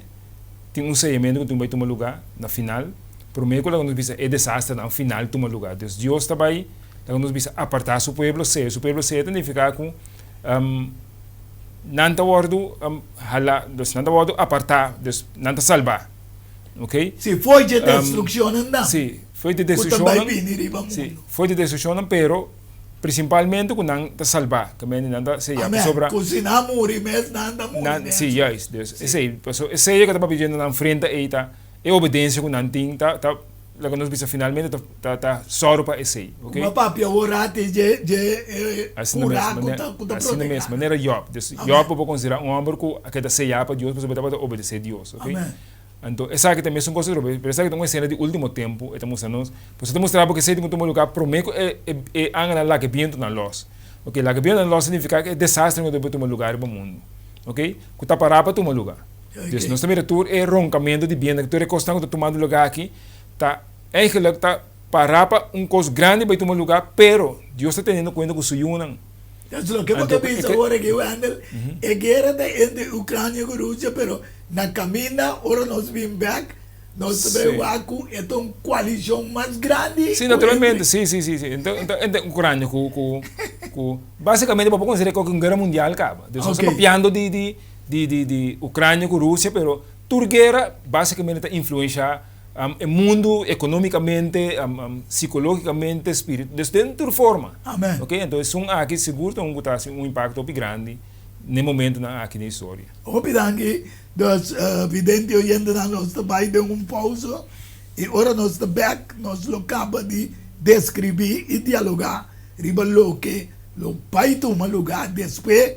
tin un seyamentu ku tin bai tuma lugá na final, promé ku laga nos bisa e desasternan final tuma lugá. Dus Dios ta bai laga nos bisa apartá su pueblo, seya su pueblo. Seya ta nifiká ku nan ta wòrdu halá, dus nan ta wòrdu apartá, dus nan ta salbá. Ok? Si, fo'i dje destrukshonnan nan. Si, fo'i dje Ku ta bai destrukshonnan. bini riba mundu. Si, fo'i dje destrukshonnan, pero Prinsipalmente ku nan ta salbá, ke mende nan ta seya Amen. pasobra. Ku si nan muri mes, nan ta muri Nan, mes. si, juist. Dus esei, paso esei ke ta papia djende nan frenta ei ta e obedensia ku nan tin ta ta laga nos bisa finalmente ta ta ta sòru pa esei, ok. Kuma papia awor ati dje dje e Asina mes, kura ku manera ta ku ta asina mes, protegá. manera Jòb. Dus Amen. Jòb bo por konsiderá un hòmber ku a keda seyá pa Dios pasobra e tabata obedesé Dios, ok. Amen. Anto esaki ta mesun kos atrobe, pero esaki ta un esena di ultimo tempu, e ta mustra nos, pasobra ta mustra bo ku esei tin ku tuma lugá promé ku e e angelnan laga e bientunan lòs. Oke, laga e bientunan lòs signifiká ku e desastre ku ta tuma lugá riba mundu, oke, ku ta pará pa tuma lugá. Dus nos ta mira tur e ronkamentu di bientu, tur e kosnan ku ta tumando lugá aki, ta eigenlik ta pará pa un kos grandi bai tuma lugá, pero Dios ta teniendo kuenta ku su yunan. Es loke bo ta bisa awor aki, Wendel, e guera ta entre Ucrania ku Rusia, pero na kaminda ora nos bin bek, nos ta bay wak ku e ta un koalishon mas grandi. Si, naturalmente, si, si, si, si. Ento, ento, entre Ucrania ku, ku, ku, basikamente bo por konsidera ku un guera mundial kaba. Dus nos ta papiando di, di, di, di, di Ucrania ku Rusia, pero tur guera basikamente ta influensha E mundu economicamente, psicologicamente, spiritu, dus den tur forma. Amen. Ok, enton esun aki sigur ta un ku ta hasi un impacto hopi grandi n'e momentonan aki den historia. Hopi danki. Dus vidente oyentenan nos ta bai den un pausa i ora nos ta bek nos lo kaba di describi i dialoga riba loke lo bai tuma luga despues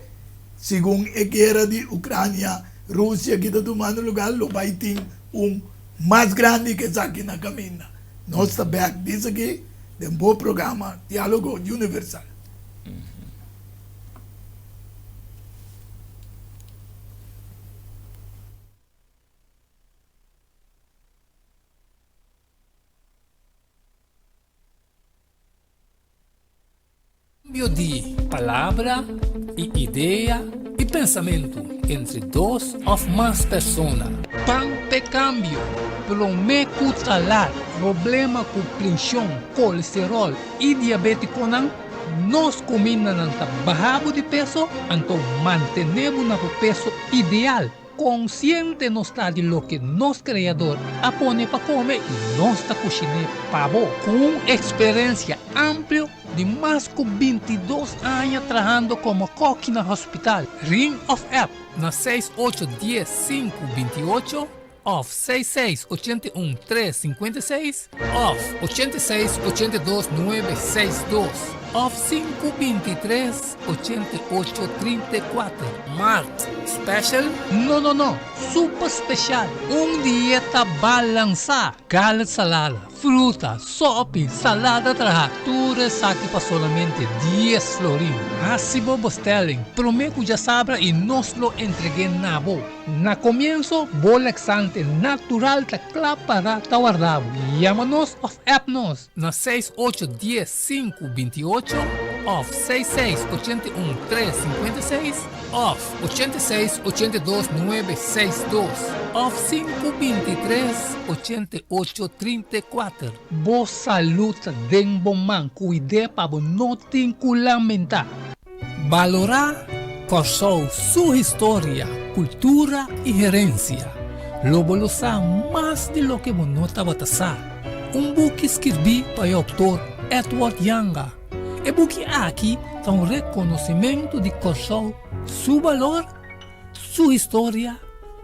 segun e guera di Ucrania Rusia ki ta tumando luga lo bai tin un Mas grandi ke esaki na kaminda. Nos ta bek disaki den bo programa Dialogo Universal. Cambio di palabra y idea y pensamento entre dos of mas persona. Pan p'e cambio, prome cu talar problema cu prension, colesterol y diabeticonan, nos cumindanan ta baha bo di peso, anto mantene bo na bo peso ideal. Konsiente nos ta di loke nos Kreador a pone pa kome i nos ta kushin'é pa bo. Ku un eksperensia amplio di mas ku bintidos aña trahando komo kòki na hospital, ring òf app na seis ocho dies sinku binti ocho òf seis seis 81 3 56 òf 86 82 9 6 2 òf 5 23 88 34. Mart Special? No no no, super special! Un dieta balansá, garlic salada, fruta, sopi, salada trahá, tur esaki pa solamente 10 florin. Hasi bo bestelling promé ku djasabra i nos lo entreg'é na bo. Na komienso, bo laxante natural ta kla pará ta warda bo. Yama nos òf app nos na 6 8 10 5 28 òf 6 6 81 3 56 òf 86 82 9 6 2 òf 5 23 88 34. Bo salud ta den bo man, kuid'é pa bo no tin ku lamentá. Balorá Kòrsou su historia, kultura i herensia. Lo bo lo sa mas di loke bo no tabata sa. Un buki skirbí pa e outor Edward Janga. E buki aki ta un rekonosimentu di Kòrsou su balor, su historia,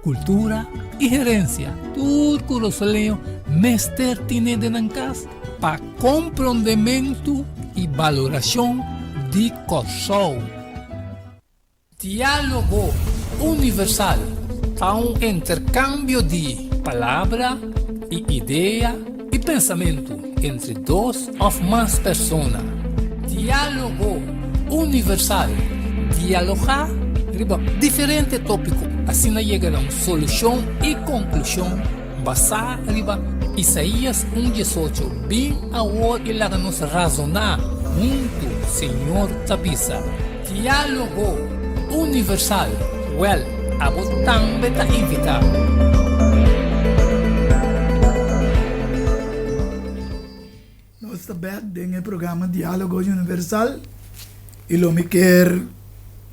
kultura i herensia. Tur kurosaleño mester tine den nan kas pa komprondementu i balorashon di Kòrsou. Diálogo Universal ta un interkambio di palabra i idea i pensamentu entre dos òf mas persona. Diálogo Universal, dialogá riba diferente tópiko, asina yega na un solushon i konklushon basá riba Isaías un 18, Bin awor i laga nos razoná huntu, Señor ta bisa. Diálogo Universal, wèl, abo tambe ta invitá. Nos ta bek den e programa Diálogo Universal i lo mi kier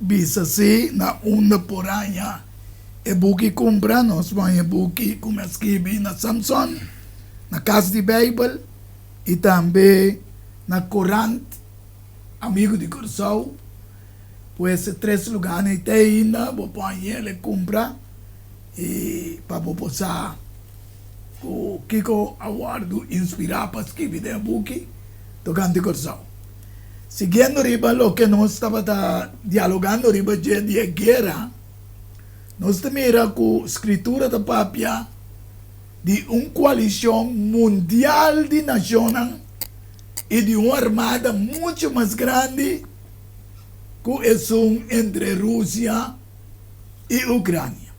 bisa si na unda por haña e buki kumpra. Nos por haña e buki ku mi a skibi na Samson, na Kas di Beibel i tambe na Korant Amigu di Kòrsou. Pues e tres lugánan ei te ainda bo por haña el e kumpra i pa bo por sa ku kiko a wòrdu inspirá pa skibi den e buki tokante Kòrsou. Siguiendo riba loke nos tabata dialogando riba dje di e guera, nos ta mira ku Skritura ta papia di un koalishon mundial di nashonnan i di un armada muchu mas grandi ku esun entre Rusia i Ukrania.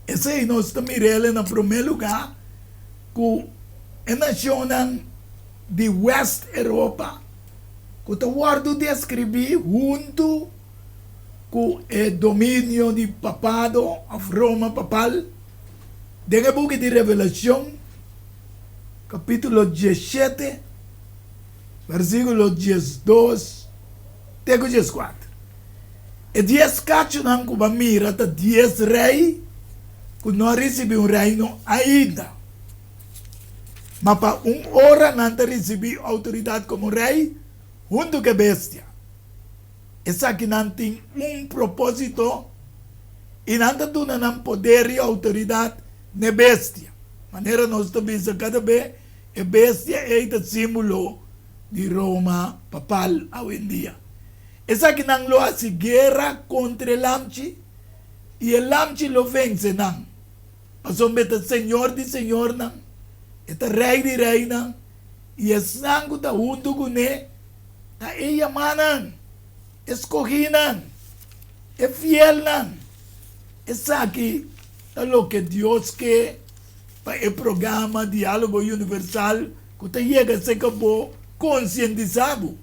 Esei nos ta mir'el na promé lugá ku e nashonnan di West Europa ku ta wòrdu deskribí huntu ku e dominio di papado òf Roma papal den e buki di Revelashon kapítulo 17 versíkulo 12 te ku 14. E dies kachunan ku bo a mira ta dies rei ku no a risibí un reino ainda. Ma pa un ora nan ta risibí outoridat komo rei huntu ku e bestia. Esakinan tin un propósito i nan ta duna nan poder i outoridat n'e bestia. Manera nos ta bisa kada be, e bestia ei ta símbolo di Roma papal awendia. Esakinan lo hasi guera kontra e Lamchi, i e Lamchi lo vense nan, pasobra e ta Señor di señornan, e ta Rei di reinan, i esnan ku ta huntu kuné ta e yamánan, e skohínan, e fielnan. Esaki ta loke Dios ke pa e programa Diálogo Universal ku ta yega serka bo konsientisá bo.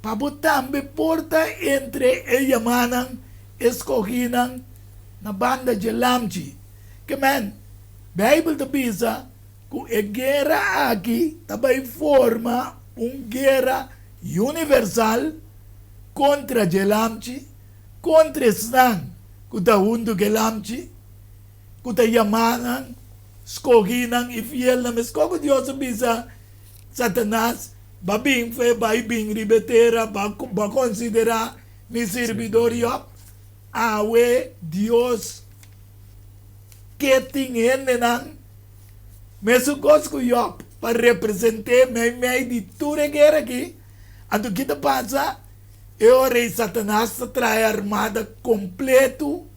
Pa bo tambe por ta entre e yamanan e skohínan na banda dje Lamchi. Ke men, Beibel ta bisa ku e guera aki ta bai forma un guera universal kontra dje Lamchi, kontra esnan. ku ta huntu ku e Lamchi, ku ta yamá nan, skohí nan i fielnan. Meskos ku Dios a bisa Satanas, Ba bin fe, bai bin riba e tera, ba ba konsiderá mi sirbidor Yòb. Awe Dios ke tin hendenan mesun kos ku Yòb pa represent'é meimei di tur e guera akí. Anto ki ta pasa? E ora ei Satanas ta traha e armada kompletu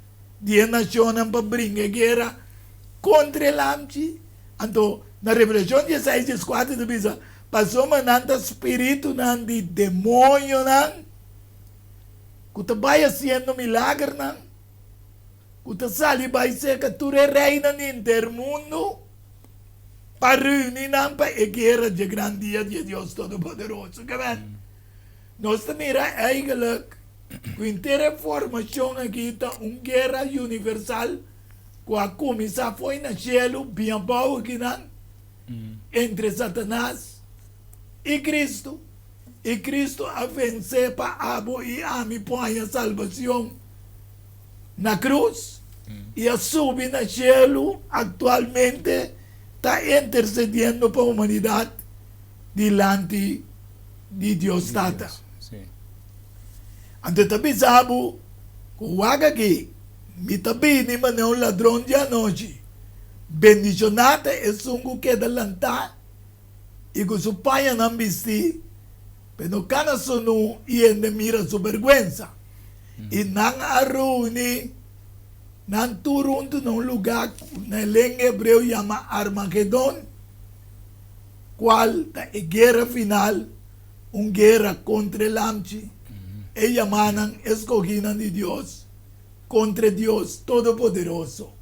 di e nashonnan pa bringa e guera kontra e Lamchi. Anto, na Revelashon dieseis dieskuater ta bisa, Pasobra nan ta spiritunan di demoñonan ku ta bai hasiendo milagernan, ku ta sali bai serka tur e reinan di henter mundu pa reuni nan pa e guera dje gran dia dje Dios Todopoderoso. Ke men? Nos ta mira eigenlijk ku henter e formashon aki ta un guera universal ku a kuminsá fo'i na shelu bin abou akinan entre Satanas i Kristu, i Kristu a vensé pa abo i ami por haña salbashon na krus i a subi na shelu, aktualmente ta intersediendo pa humanidat dilanti di Dios Tata. Anto e ta bisa bo ku wak aki, Mi ta bini manera un ladron di anochi. Bendishoná ta esun ku keda lantá i ku su pañanan bistí, pa e no kana sunú i hende mira su bèrgwensa. I nan a reuní nan tur huntu na un lugá ku na e lenga hebreo yama Armagedon, kual ta e guera final, un guera kontra e Lamchi, e yamanan eskogínan di Dios, kontra e Dios Todopoderoso.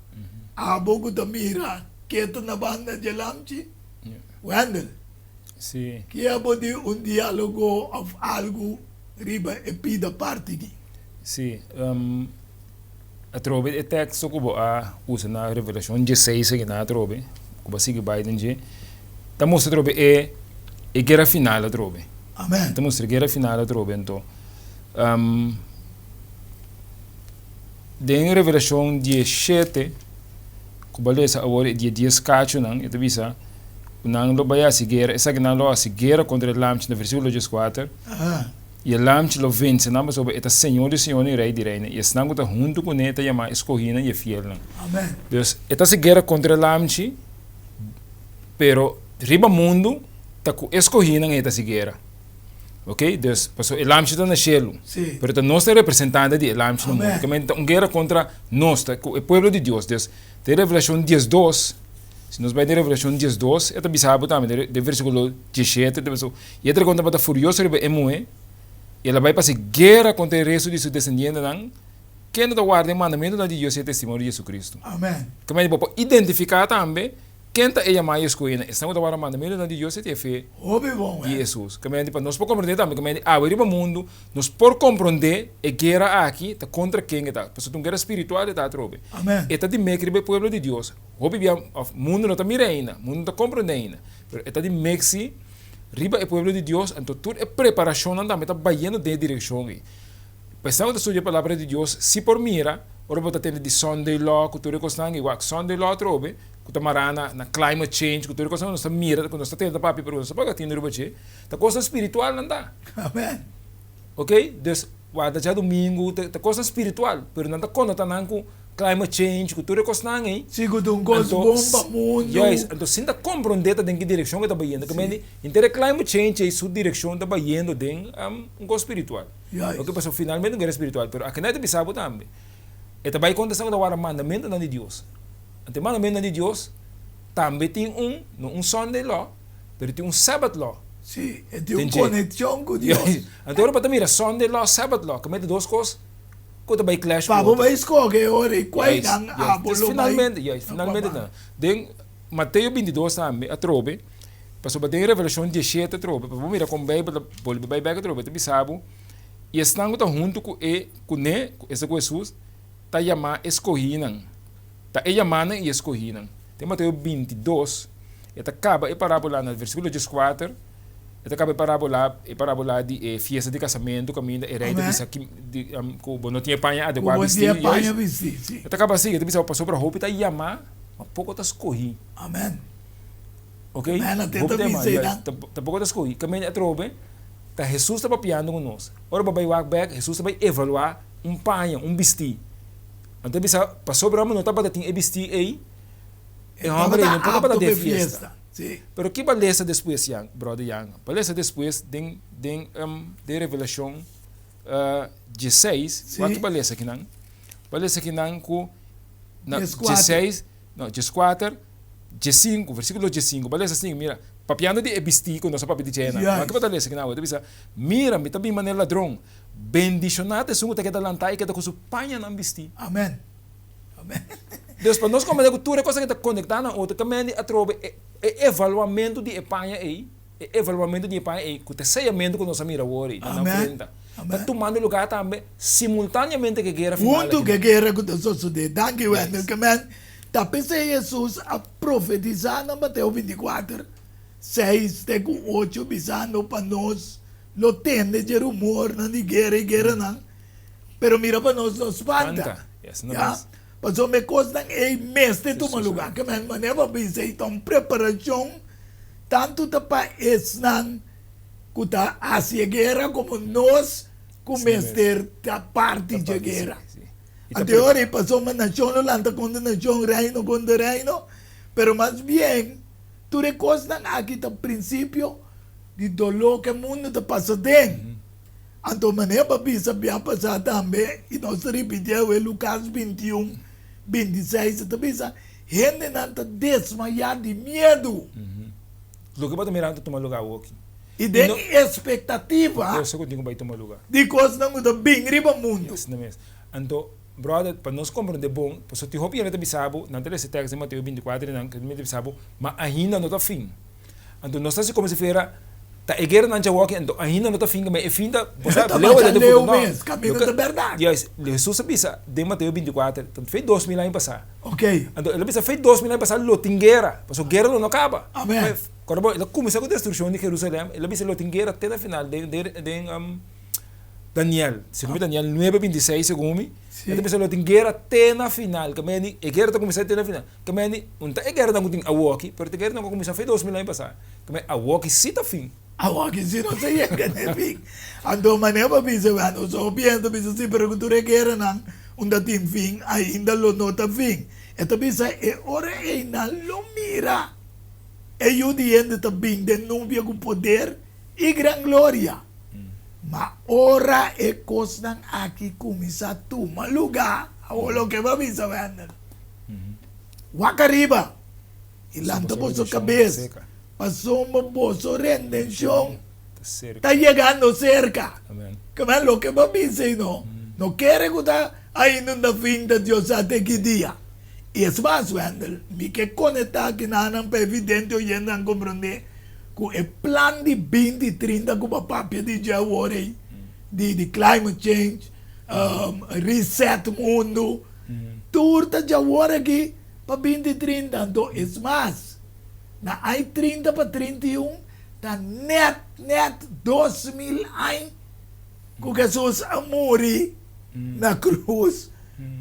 Abo ku ta mira ketu na banda dje Lamchi? Wendell, ki abo di un diálogo òf algu riba e pida parti aki? Sí. Atrobe e teksto ku bo a usa na Revelashon dieseis aki nan atrobe, ku bo a sigui bai den dje, ta mustra atrobe e e guera final atrobe. Amen. Ta mustra e guera final atrobe. Anto, den Revelashon diesshete, ku bo a lesa awor e di e dies kachunan, e ta bisa ku nan lo bai hasi guera, esakinan lo hasi guera kontra e Lamchi na versíkulo dieskuater. I e Lamchi lo vense nan pasobra e ta Señor di señornan i Rei di reinan, i esnan ku ta huntu kuné ta yamá e skohínan i e fielnan. Dus, e ta hasi guera kontra e Lamchi, pero riba mundu ta ku e skohínan e ta hasi guera. Oké? Dus, pasobra e Lamchi ta na shelu, pero ta nos ta e representante di e Lamchi na mundu. Kamente ta un guera kontra nos, ta ku e pueblo di Dios. Dus, den Revelashon diesdos, Si nos bai den Revelashon diesdos, e ta bisa bo tambe den versíkulo diesshete, ta bisa, I e dragon tabata furioso riba e muhé, i el a bai pa hasi guera kontra e restu di su desendientenan, kende ta warda e mandamentunan di Dios i e testimonio di JesuCristu. Amen. Kemey bo por identifiká tambe ken ta e yamá i eskohínan, esnan ku ta warda mandamentunan di Dios i tin e fe Hopi bon, di Hesus. Kemey pa nos por komprendé tambe, kemey awe riba mundu nos por komprendé e guera aki ta kontra ken e ta, pasobra ta un guera spiritual e ta atrobe. Amen. E ta di mek riba e pueblo di Dios. Hopi bia of mundu no ta mira ainda, mundu no ta komprendé ainda, pero e ta di meksi riba e pueblo di Dios, anto tur e preparashonnan tambe ta bayendo den e direkshon ei. Pa esnan ku ta studia e Palabra di Dios si por mira ora bo ta tende di Sunday law ku tur e kosnan ei, wak Sunday law atrobe ku ta mará na na climate change ku tur e kosnan ku nos ta mira ku nos ta tende ta papia pero ku nos ta paga tende riba dje, ta kosnan spiritual nan ta. Amen. Ok, dus warda djadumingu ta ta kosnan spiritual pero nan ta konota nan ku Climate change ku tur e kosnan ei. Si ku ta un kos bon pa mundu. Juist, anto sin ta komprondé ta den ki direkshon ku e ta bayendo. Ku mende henter e climate change ei su direkshon ta bayendo den un kos spiritual. Juist. Oke, pasobra finalmente un guera spiritual. Pero aki nan e ta bisa bo tambe, e ta bai kontra esnan ku ta warda mandamentunan di Dios. Anto e mandamentunan di Dios tambe tin un, no un Sunday law, pero tin un Sabbath law. Si, e tin un konekshon ku Dios. Anto ora bo ta mira Sunday law, Sabbath law, ku mete dos kos. ku ta bai clash ku Pa bo otro. bai skoge e ora i kua Juist, nan juist. abo Dus lo bai finalmente, juist, na kua finalmente banda. ta. Den Mateo bintidos tambe atrobe, pasobra den Revelashon diesshete atrobe, pa bo mira kon Beibel ta bolbe bai bek atrobe, ta bisa bo, I esnan ku ta huntu ku e, kuné, esta ku Hesus, ta yamá e skohínan. Ta e yamánan i e skohínan. Den Mateo bintidos, e ta kaba e parábola na versíkulo dieskuater. E ta kaba e parabola, e parabola di e fiesta di kasamentu kaminda e rei ta bisa ki di ku bo no tin e paña adekuá Ku bo bistí, tin e paña juist. bistí, sí. E ta kaba así, e ta bisa pasobra hopi ta yamá, ma poko ta skohí. Amen. Ok? Amen, ate Hopi ta ta yamá, bisa juist, einan. ta ta poko ta skohí. Kaminda atrobe ta Hesus ta papiando ku nos. Ora bo bai wak bèk, Hesus ta bai evaluá un paña, un bistí. Anto e bisa, pasobra bo no tabata tin e bistí ei, E e hòmber ei tabata no por tabata apto den p'e e fiesta. fiesta, sí. Pero ki ba lesa despues Jan, brother Jan? Ba lesa despues den den den Revelashon dieseis, wak Sí. ki ba lesa kinan? Ba lesa kinan ku na Dieskuater. dieseis, no, dieskuater, diesinku, versíkulo diesinku, ba lesa asin, mira, papiando di e bistí ku nos a papia di dje nan, wak ki Juist. bo ta lesa kinan awe? Ta bisa, Mira, mi ta bin manera ladron, bendishoná ta esun ku ta keda lantá i keda ku su pañanan bistí. Amen. Dus pa nos comprende cu tur e cosa ki ta conecta na otro, ta mende atrobe e evaluamento di e paña ey, e evaluamento di e paña ey, cu ta e seyamento cu nos a mira awor ey, na nan frenta, ta tumando lugar tambe simultaneamente cu e guera final Hunto aki. cu e guera cu ta sosode. Danki Wendel. Ke men ta p'esey Jesus a profetisa na Mateo 24, 6 te cu 8 bisando pa nos lo tende dje rumornan di guera y gueranan, pero mira pa nos no spanta. Ya, pasobra e kosnan ei mester tuma lugá. Ke men manera pa bisa ei ta un preparashon tantu ta pa esnan ku ta hasi e guera komo nos ku mester ta parti dje guera. Anto e ora ei pasobra nashon lo lanta kontra nashon, reino kontra reino, pero mas bien tur e kosnan aki ta prinsipio di doló ku e mundu ta pasa den. Anto manera pa bisa bia pasá tambe, i nos ta ripití awe, Lukas 21, 26 e ta bisa, Hendenan ta desmayá di miedu. Loke bo ta mirando ta tuma lugá awoki. I den espektativa Di kosnan ku tin ku bai tuma lugá. Di kosnan ku ta bin riba mundu. Asina mes. Anto, bròder, pa nos komprondé bon, pasobra tin hopi hende ta bisa bo, nan ta lesa e tèks den Mateo 24 i nan ta bisa bo, ma ainda no ta fin. Anto nos ta hasi komo si fuera ta e gueranan djawoki, anto ainda no ta fin, ma e fin ta, bo sa, Ta leu masha den leu futuro. No, mes, kaminda loke ta bèrdat. Juist, Hesus a bisa den Mateo 24, ta fei 2000 aña pasá. Ok. Anto el a bisa fei 2000 aña pasá lo tin guera, pasobra guera lo no kaba. Amen. Kòrda bo, el a kuminsá ku destrukshon di Jerusalèm, el a bisa lo tin guera te na final den den den Daniel, segun mi Daniel nuebe 26 segun mi, Sí. el ta bisa lo tin guera te na final, ke meni e guera ta kuminsá te na final. Ke meni, un ta e gueranan ku tin awoki, pero ta e gueranan ku a kuminsá fe 2000 aña pasá. Ke meni, awoki sí ta fin. Awoki sí no ta yega na e fin. Anto manera pa bisa, wèn, so hopi hende ta bisa sí, pero ku tur e gueranan un ta tin fin, ainda lo no ta fin. E ta bisa e ora ei nan lo mira e Yu di hende ta bin den nubia ku poder i gran gloria. Ma ora e kosnan aki kuminsá tuma lugá, awor loke bo a bisa, Wendel, Wak ariba i lanta boso kabes, pasobra boso rendenshon ta yegando serka. Kaba loke bo a bisa ei no, no kere ku ta ainda un ta fin ta Dios sa te ki dia. I es mas, Wendel, mi ke konektá kinanan pa evidente oyentenan komprondé ku e plan di 20 30 ku bo a papia di dje awor ei, di climate change, reset mundu, Tur ta djawor aki pa 20 trinta, anto es mas, na ai 30 pa 31 ta net net 2000 ai ku Jesus a muri na krus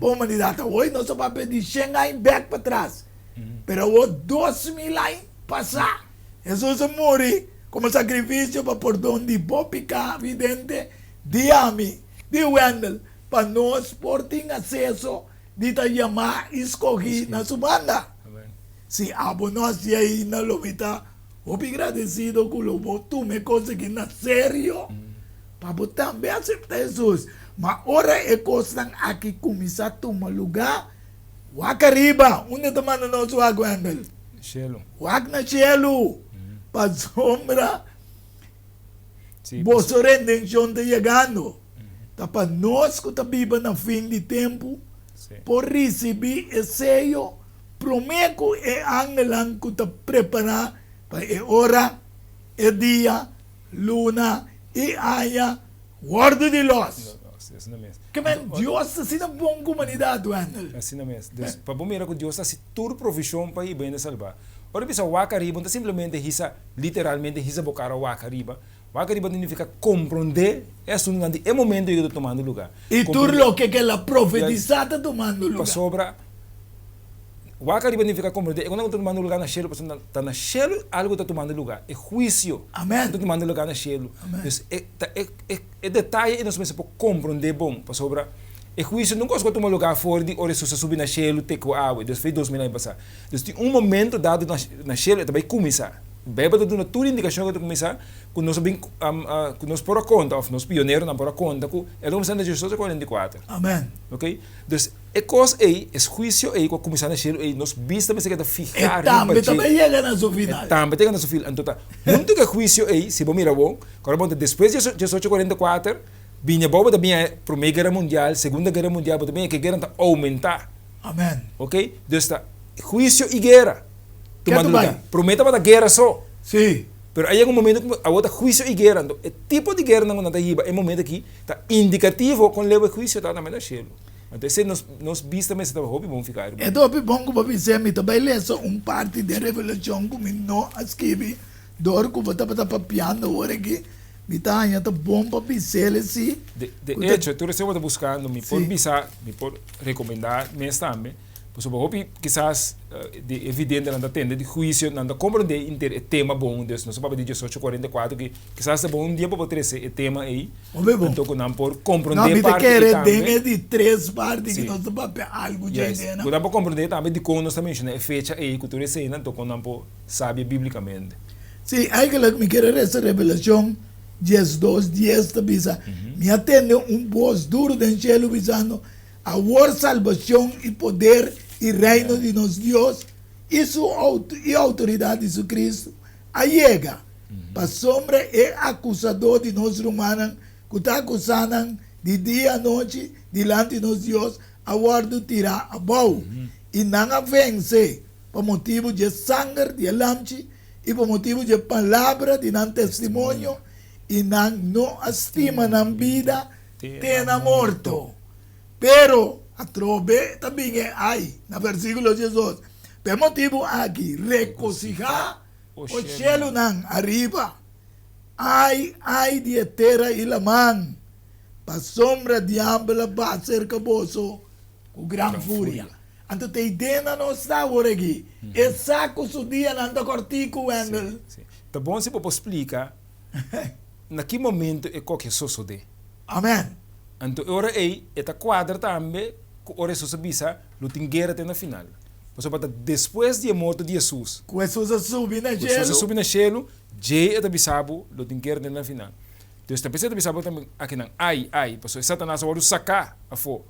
pa humanidat. Awor nos a papia di shen ai bek patras, pero awor 2000 ai pasá Jesus a muri komo sakrifisio pa pordon di bo piká vidente, di ami, di Wendel. Pa nos por tin aseso di ta yamá i skohí na su banda. Si abo no hasi ainda lo mi ta hopi gradesido ku lo bo tuma e kos aki na serio pa bo tambe aseptá Hesus. Ma ora e kosnan aki kuminsá tuma lugá, wak ariba. Unda ta manda nos wak, Wendel? Shelu. Wak na shelu. Pasobra Boso rendenshon ta yegando. Ta pa nos ku ta biba na fin di tempu por risibí e seyo promé ku e angelnan ku ta prepará pa e ora, e dia, luna i aña wòrdu di lòs. Ke men Dios ta asina bon ku humanidat, Wendel. Asina mes. Dus, pa bo mira ku Dios ta hasi tur provishon pa hiba hende salbá. Ora bisa wak ariba no ta simplemente hisa literalmente hisa bo kara wak ariba. Wak ariba ta nifiká komprondé e asuntunan di e momento ei ku ta tumando lugá. I tur loke ku el a profetisá ta tumando lugá. Pasobra wak ariba nifiká komprondé e kosnan ku ta tumando lugá na shelu, pasobra ta na shelu algu ta tumando lugá, e huisio ta tumando lugá na shelu. Dus e ta e e detaye ei nos mester por komprondé bon, pasobra e huisio nunka a tuma lugá for di ora Hesus a subi na shelu te ku awe, dus for di 2000 aña pasá. Dus tin un momento dado na shelu e ta bai kuminsá. Beibel ta duna tur indikashon ku ta kuminsá ku nos a bin ku nos por a konta òf nos pioneronan por a konta ku e ta kuminsá na 1844. Amen. Ok? Dus e kos ei, es huisio ei ku a kuminsá na shelu ei, nos bista mester keda fihá E riba tambe ta dje. bai yega na su E final. tambe ta yega na su final. Anto ta huntu ku e huisio ei, si bo mira bon, ku ora bo ta despues di 1844, bini abou bo ta bini e Promé Guera Mundial, Segunda Guera Mundial, bo ta bini ke gueranan ta oumentá. Amen. Ok? Dus ta huisio i guera tumando Ketu bai. lugar. Promé tabata guera so. Sí. Pero a yega un momento ku awor ta huisio i guera. Anto e tipo di gueranan ku nan ta hiba e momento aki ta indikativo kon leu e huisio ta tambe na shelu. Anto esei nos nos bista mester ta hopi bon fika riba. E ta hopi bon ku bo bis'é. Mi ta bai lesa un parti den Revelashon ku mi no a skibi dor ku bo tabata papiando awor aki. Mi ta haña ta bon pa bis'el esí. De de echo, tur esei bo ta buskando, mi por bisa, mi por rekomendá mes tambe, pasobra hopi kisas di e videntenan ta tende di huisio, nan ta komprendé inter e tema bon, dus nos a papia di 1844 ki kisas ta bon un dia pa bo trese e tema ei, Hopi bon. anto ku nan por No, komprendé mi ta parti ei kere tambe. den e di tres parti ki Sí. nos ta papia algu dje Yes. idea, Ku nan por komprendé tambe dikon nos ta menshoná e fecha ei ku tur eseinan, anto kon nan por sabia bíblikamente. Sí, eigenlijk mi kere resa Revelashon 12, 10 ta bisa, Mi a tende un bos duru den shelu bisando, Awor salbashon i poder i reino di nos Dios i su i outoridat di su Kristu a yega, pasobra e akusadó di nos rumannan ku ta akusá nan di dia i anochi dilanti nos Dios a wòrdu tirá abou, i nan a vense pa motibu dje sanger di e Lamchi i pa motibu dje palabra di nan testimonio, i nan no a stima nan bida te na morto. Pero, atrobe ta bin e ai, na versíkulo 12, Pa e motibu aki, rekosihá, o shelunan ariba, ai, ai di e tera i laman, pasobra diabel a baha serka boso ku gran furia. Anto ta idea nan nos ta awor aki. E sa ku su dianan ta kòrtiku, Wendell. Sí, sí. Ta bon si bo por splika na ki momento e koke sosodé. Amen. Anto e ora ei e ta kuadra tambe ku ora Hesus a bisa lo tin guera te na final. Pasobra ta despues di e morto di Hesus. Ku Hesus a subi na Ku Hesus a shelu. subi na shelu, djei e ta bisa bo lo tin guera te na final. Dus ta p'esei e ta bisa bo tambe akinan, ai, ai, pasobra e Satanas a wòrdu saká afó.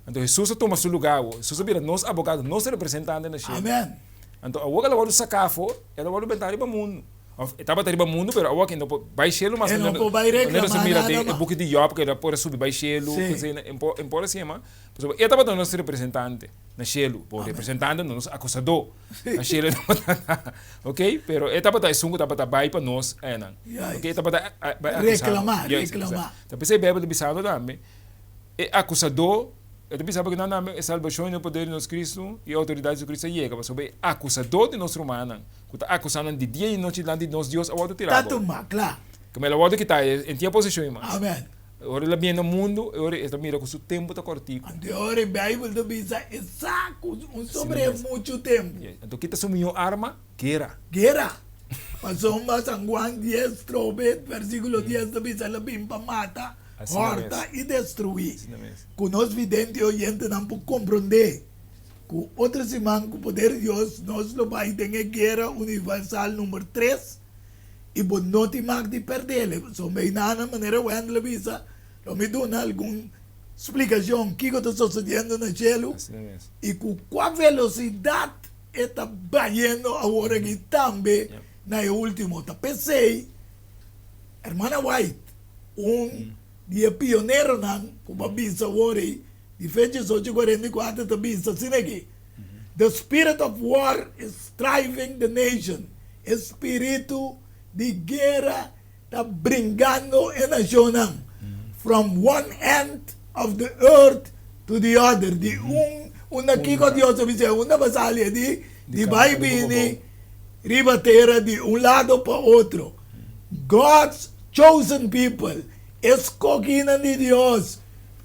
Anto Hesus a tuma su lugá awor. Hesus a bira nos abogado, nos representante na shelu. Amen. Anto awor el a wòrdu saká afó, el a wòrdu bentá riba mundu. Òf, e tabata riba mundu, pero awor e no por bai shelu mas. E no por bai Manera nos a reklamá mira nada den e mas. buki di Jòb ku el a por a subi bai shelu, Sí. ku esei, e por, e por hasi mas. Pasobra e tabata nos representante na shelu. Bo representante no nos akusadó. Na shelu e tabata, ok? Pero e tabata esun ku tabata bai pa nos einan. Juist. Ok, e tabata bai akusá nos. Reklamá, Juist, reklamá. Ta p'esei Beibel ta bisando tambe. E akusadó, e ta bisa pasobra nan tambe e salbashon i e poder di nos Kristu i e outoridat di Jesucristo a yega, pasobra e akusadó di nos rumannan, ku ta akusá nan di dia i nochi dilanti di nos Dios, a wòrdu tirá Ta abou. tuma, kla. Kome el a wòrdu kitá, e tin e posishon ei mas. Amen. Ora el a bini na mundu, e ora e ta mira ku su tempu ta kòrtiku. Anto e ora e Beibel ta bisa e sa ku un sobr'é muchu tempu. Yes. Anto kita su mihó arma? Gera. Gera. Pasobra San Juan dies trobe, versíkulo dies ta bisa el a bin pa mata, hòrta i destruí. Ku nos vidente i oyentenan por komprondé ku otro siman ku poder di Dios nos lo bai den e guera universal number tres i bo no tin mag di pèrdele. Pasobra mainana manera Wendell a bisa lo mi duna algun splikashon kiko ta sosodiendo na shelu i ku kua velosidat e ta bayendo awor aki tambe na e ultimo. Ta p'esei Hermana White, un di e pioneronan ku bo a bisa awor ei, di fecha 1844 ta bisa asina aki, The spirit of war is driving the nation, E spiritu di guera ta bringando e nashonnan, from one end of the earth to the other, di un unda kiko Dios a bisa, unda bo sali di bai bini. riba tera di un lado pa otro. God's chosen people, e skokinan di Dios,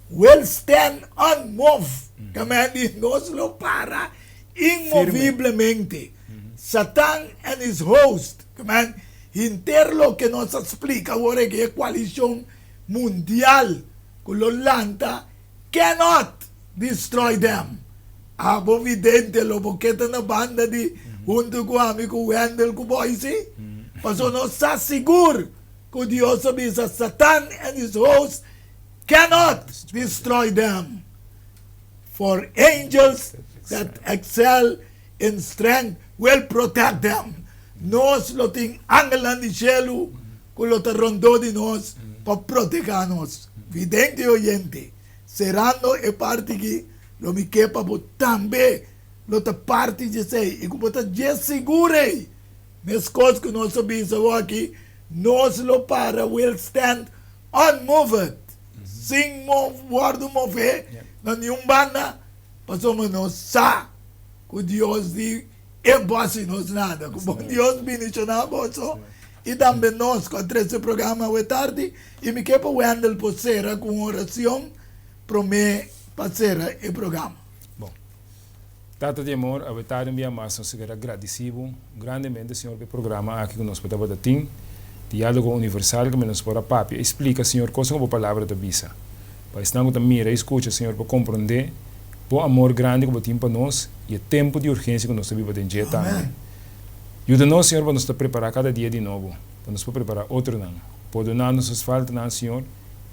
will stand unmoved. Kamen di nos lo para inmoviblemente. Satan and his host, kamen henter loke nos a splika awor aki, e koalishon mundial ku lo lanta, cannot destroy them. Abo vidente lo bo ke ta na banda di huntu ku ami ku Wendel ku Boysie? Pasobra nos sa sigur ku Dios a bisa Satan and his host cannot destroy them. For angels that excel in strength will protect them. Nos lo tin angelnan di shelu ku lo ta rondó di nos pa protegá nos. Vidente i oyente, serando e parti aki, lo mi ke pa bo tambe lo ta parti di esei i ku bo ta dje sigur ei. Meskos ku nos a bisa awor aki, nos lo para, will stand unmoved, sin wòrdu mové na niun banda, pasobra nos sa ku Dios di e bo hasi nos nada. Ku bon Dios bindishoná boso i tambe nos ku a trese e programa awe tardi. I mi ke pa Wendel por sera ku un oracion promé pa sera e programa. Bon. Tata di amor, awe tardi un bia mas nos ta kere agradisí bo grandemente, Señor, pa e programa aki ku nos por tabata tin, Diálogo Universal, kaminda nos por a papia i splika, Señor, kosnan ku bo Palabra ta bisa. Pa esnan ku ta mira i skucha, Señor, por komprondé bo amor grandi ku bo tin pa nos i e tempu di urgensia ku nos ta biba den dje tambe. Yuda nos, Señor, pa nos ta prepará kada dia di nobo, pa nos por prepará otronan. Pordoná nos nos faltanan, Señor,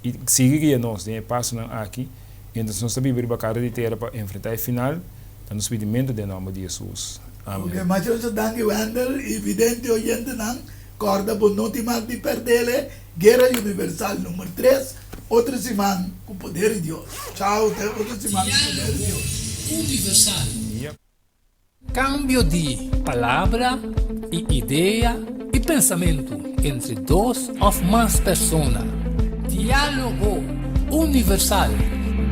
i sigui guia nos den e pasonan aki miéntras nos ta biba riba kara di tera pa enfrentá e final na nos pidimentu den nòmber di Hesus. Amèn. Oke, masha danki Wendel i vidente oyentenan. Kòrda bo no tin mag di pèrdele Guera Universal number tres otro siman ku poder di Dios. Chao te otro siman ku poder di Dios. Universal. Cambio di palabra y idea y pensamento entre dos of mas persona. Dialogo Universal.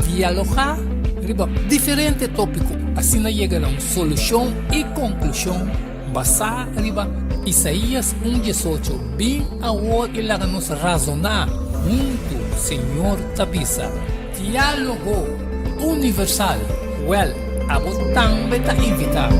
Dialoga riba diferente topico asina yega na un solucion y conclusion basá riba Isaías un diesocho, Bin awor i laga nos razoná huntu, Señor ta bisa. Diálogo Universal, Wèl, abo tambe ta invitá.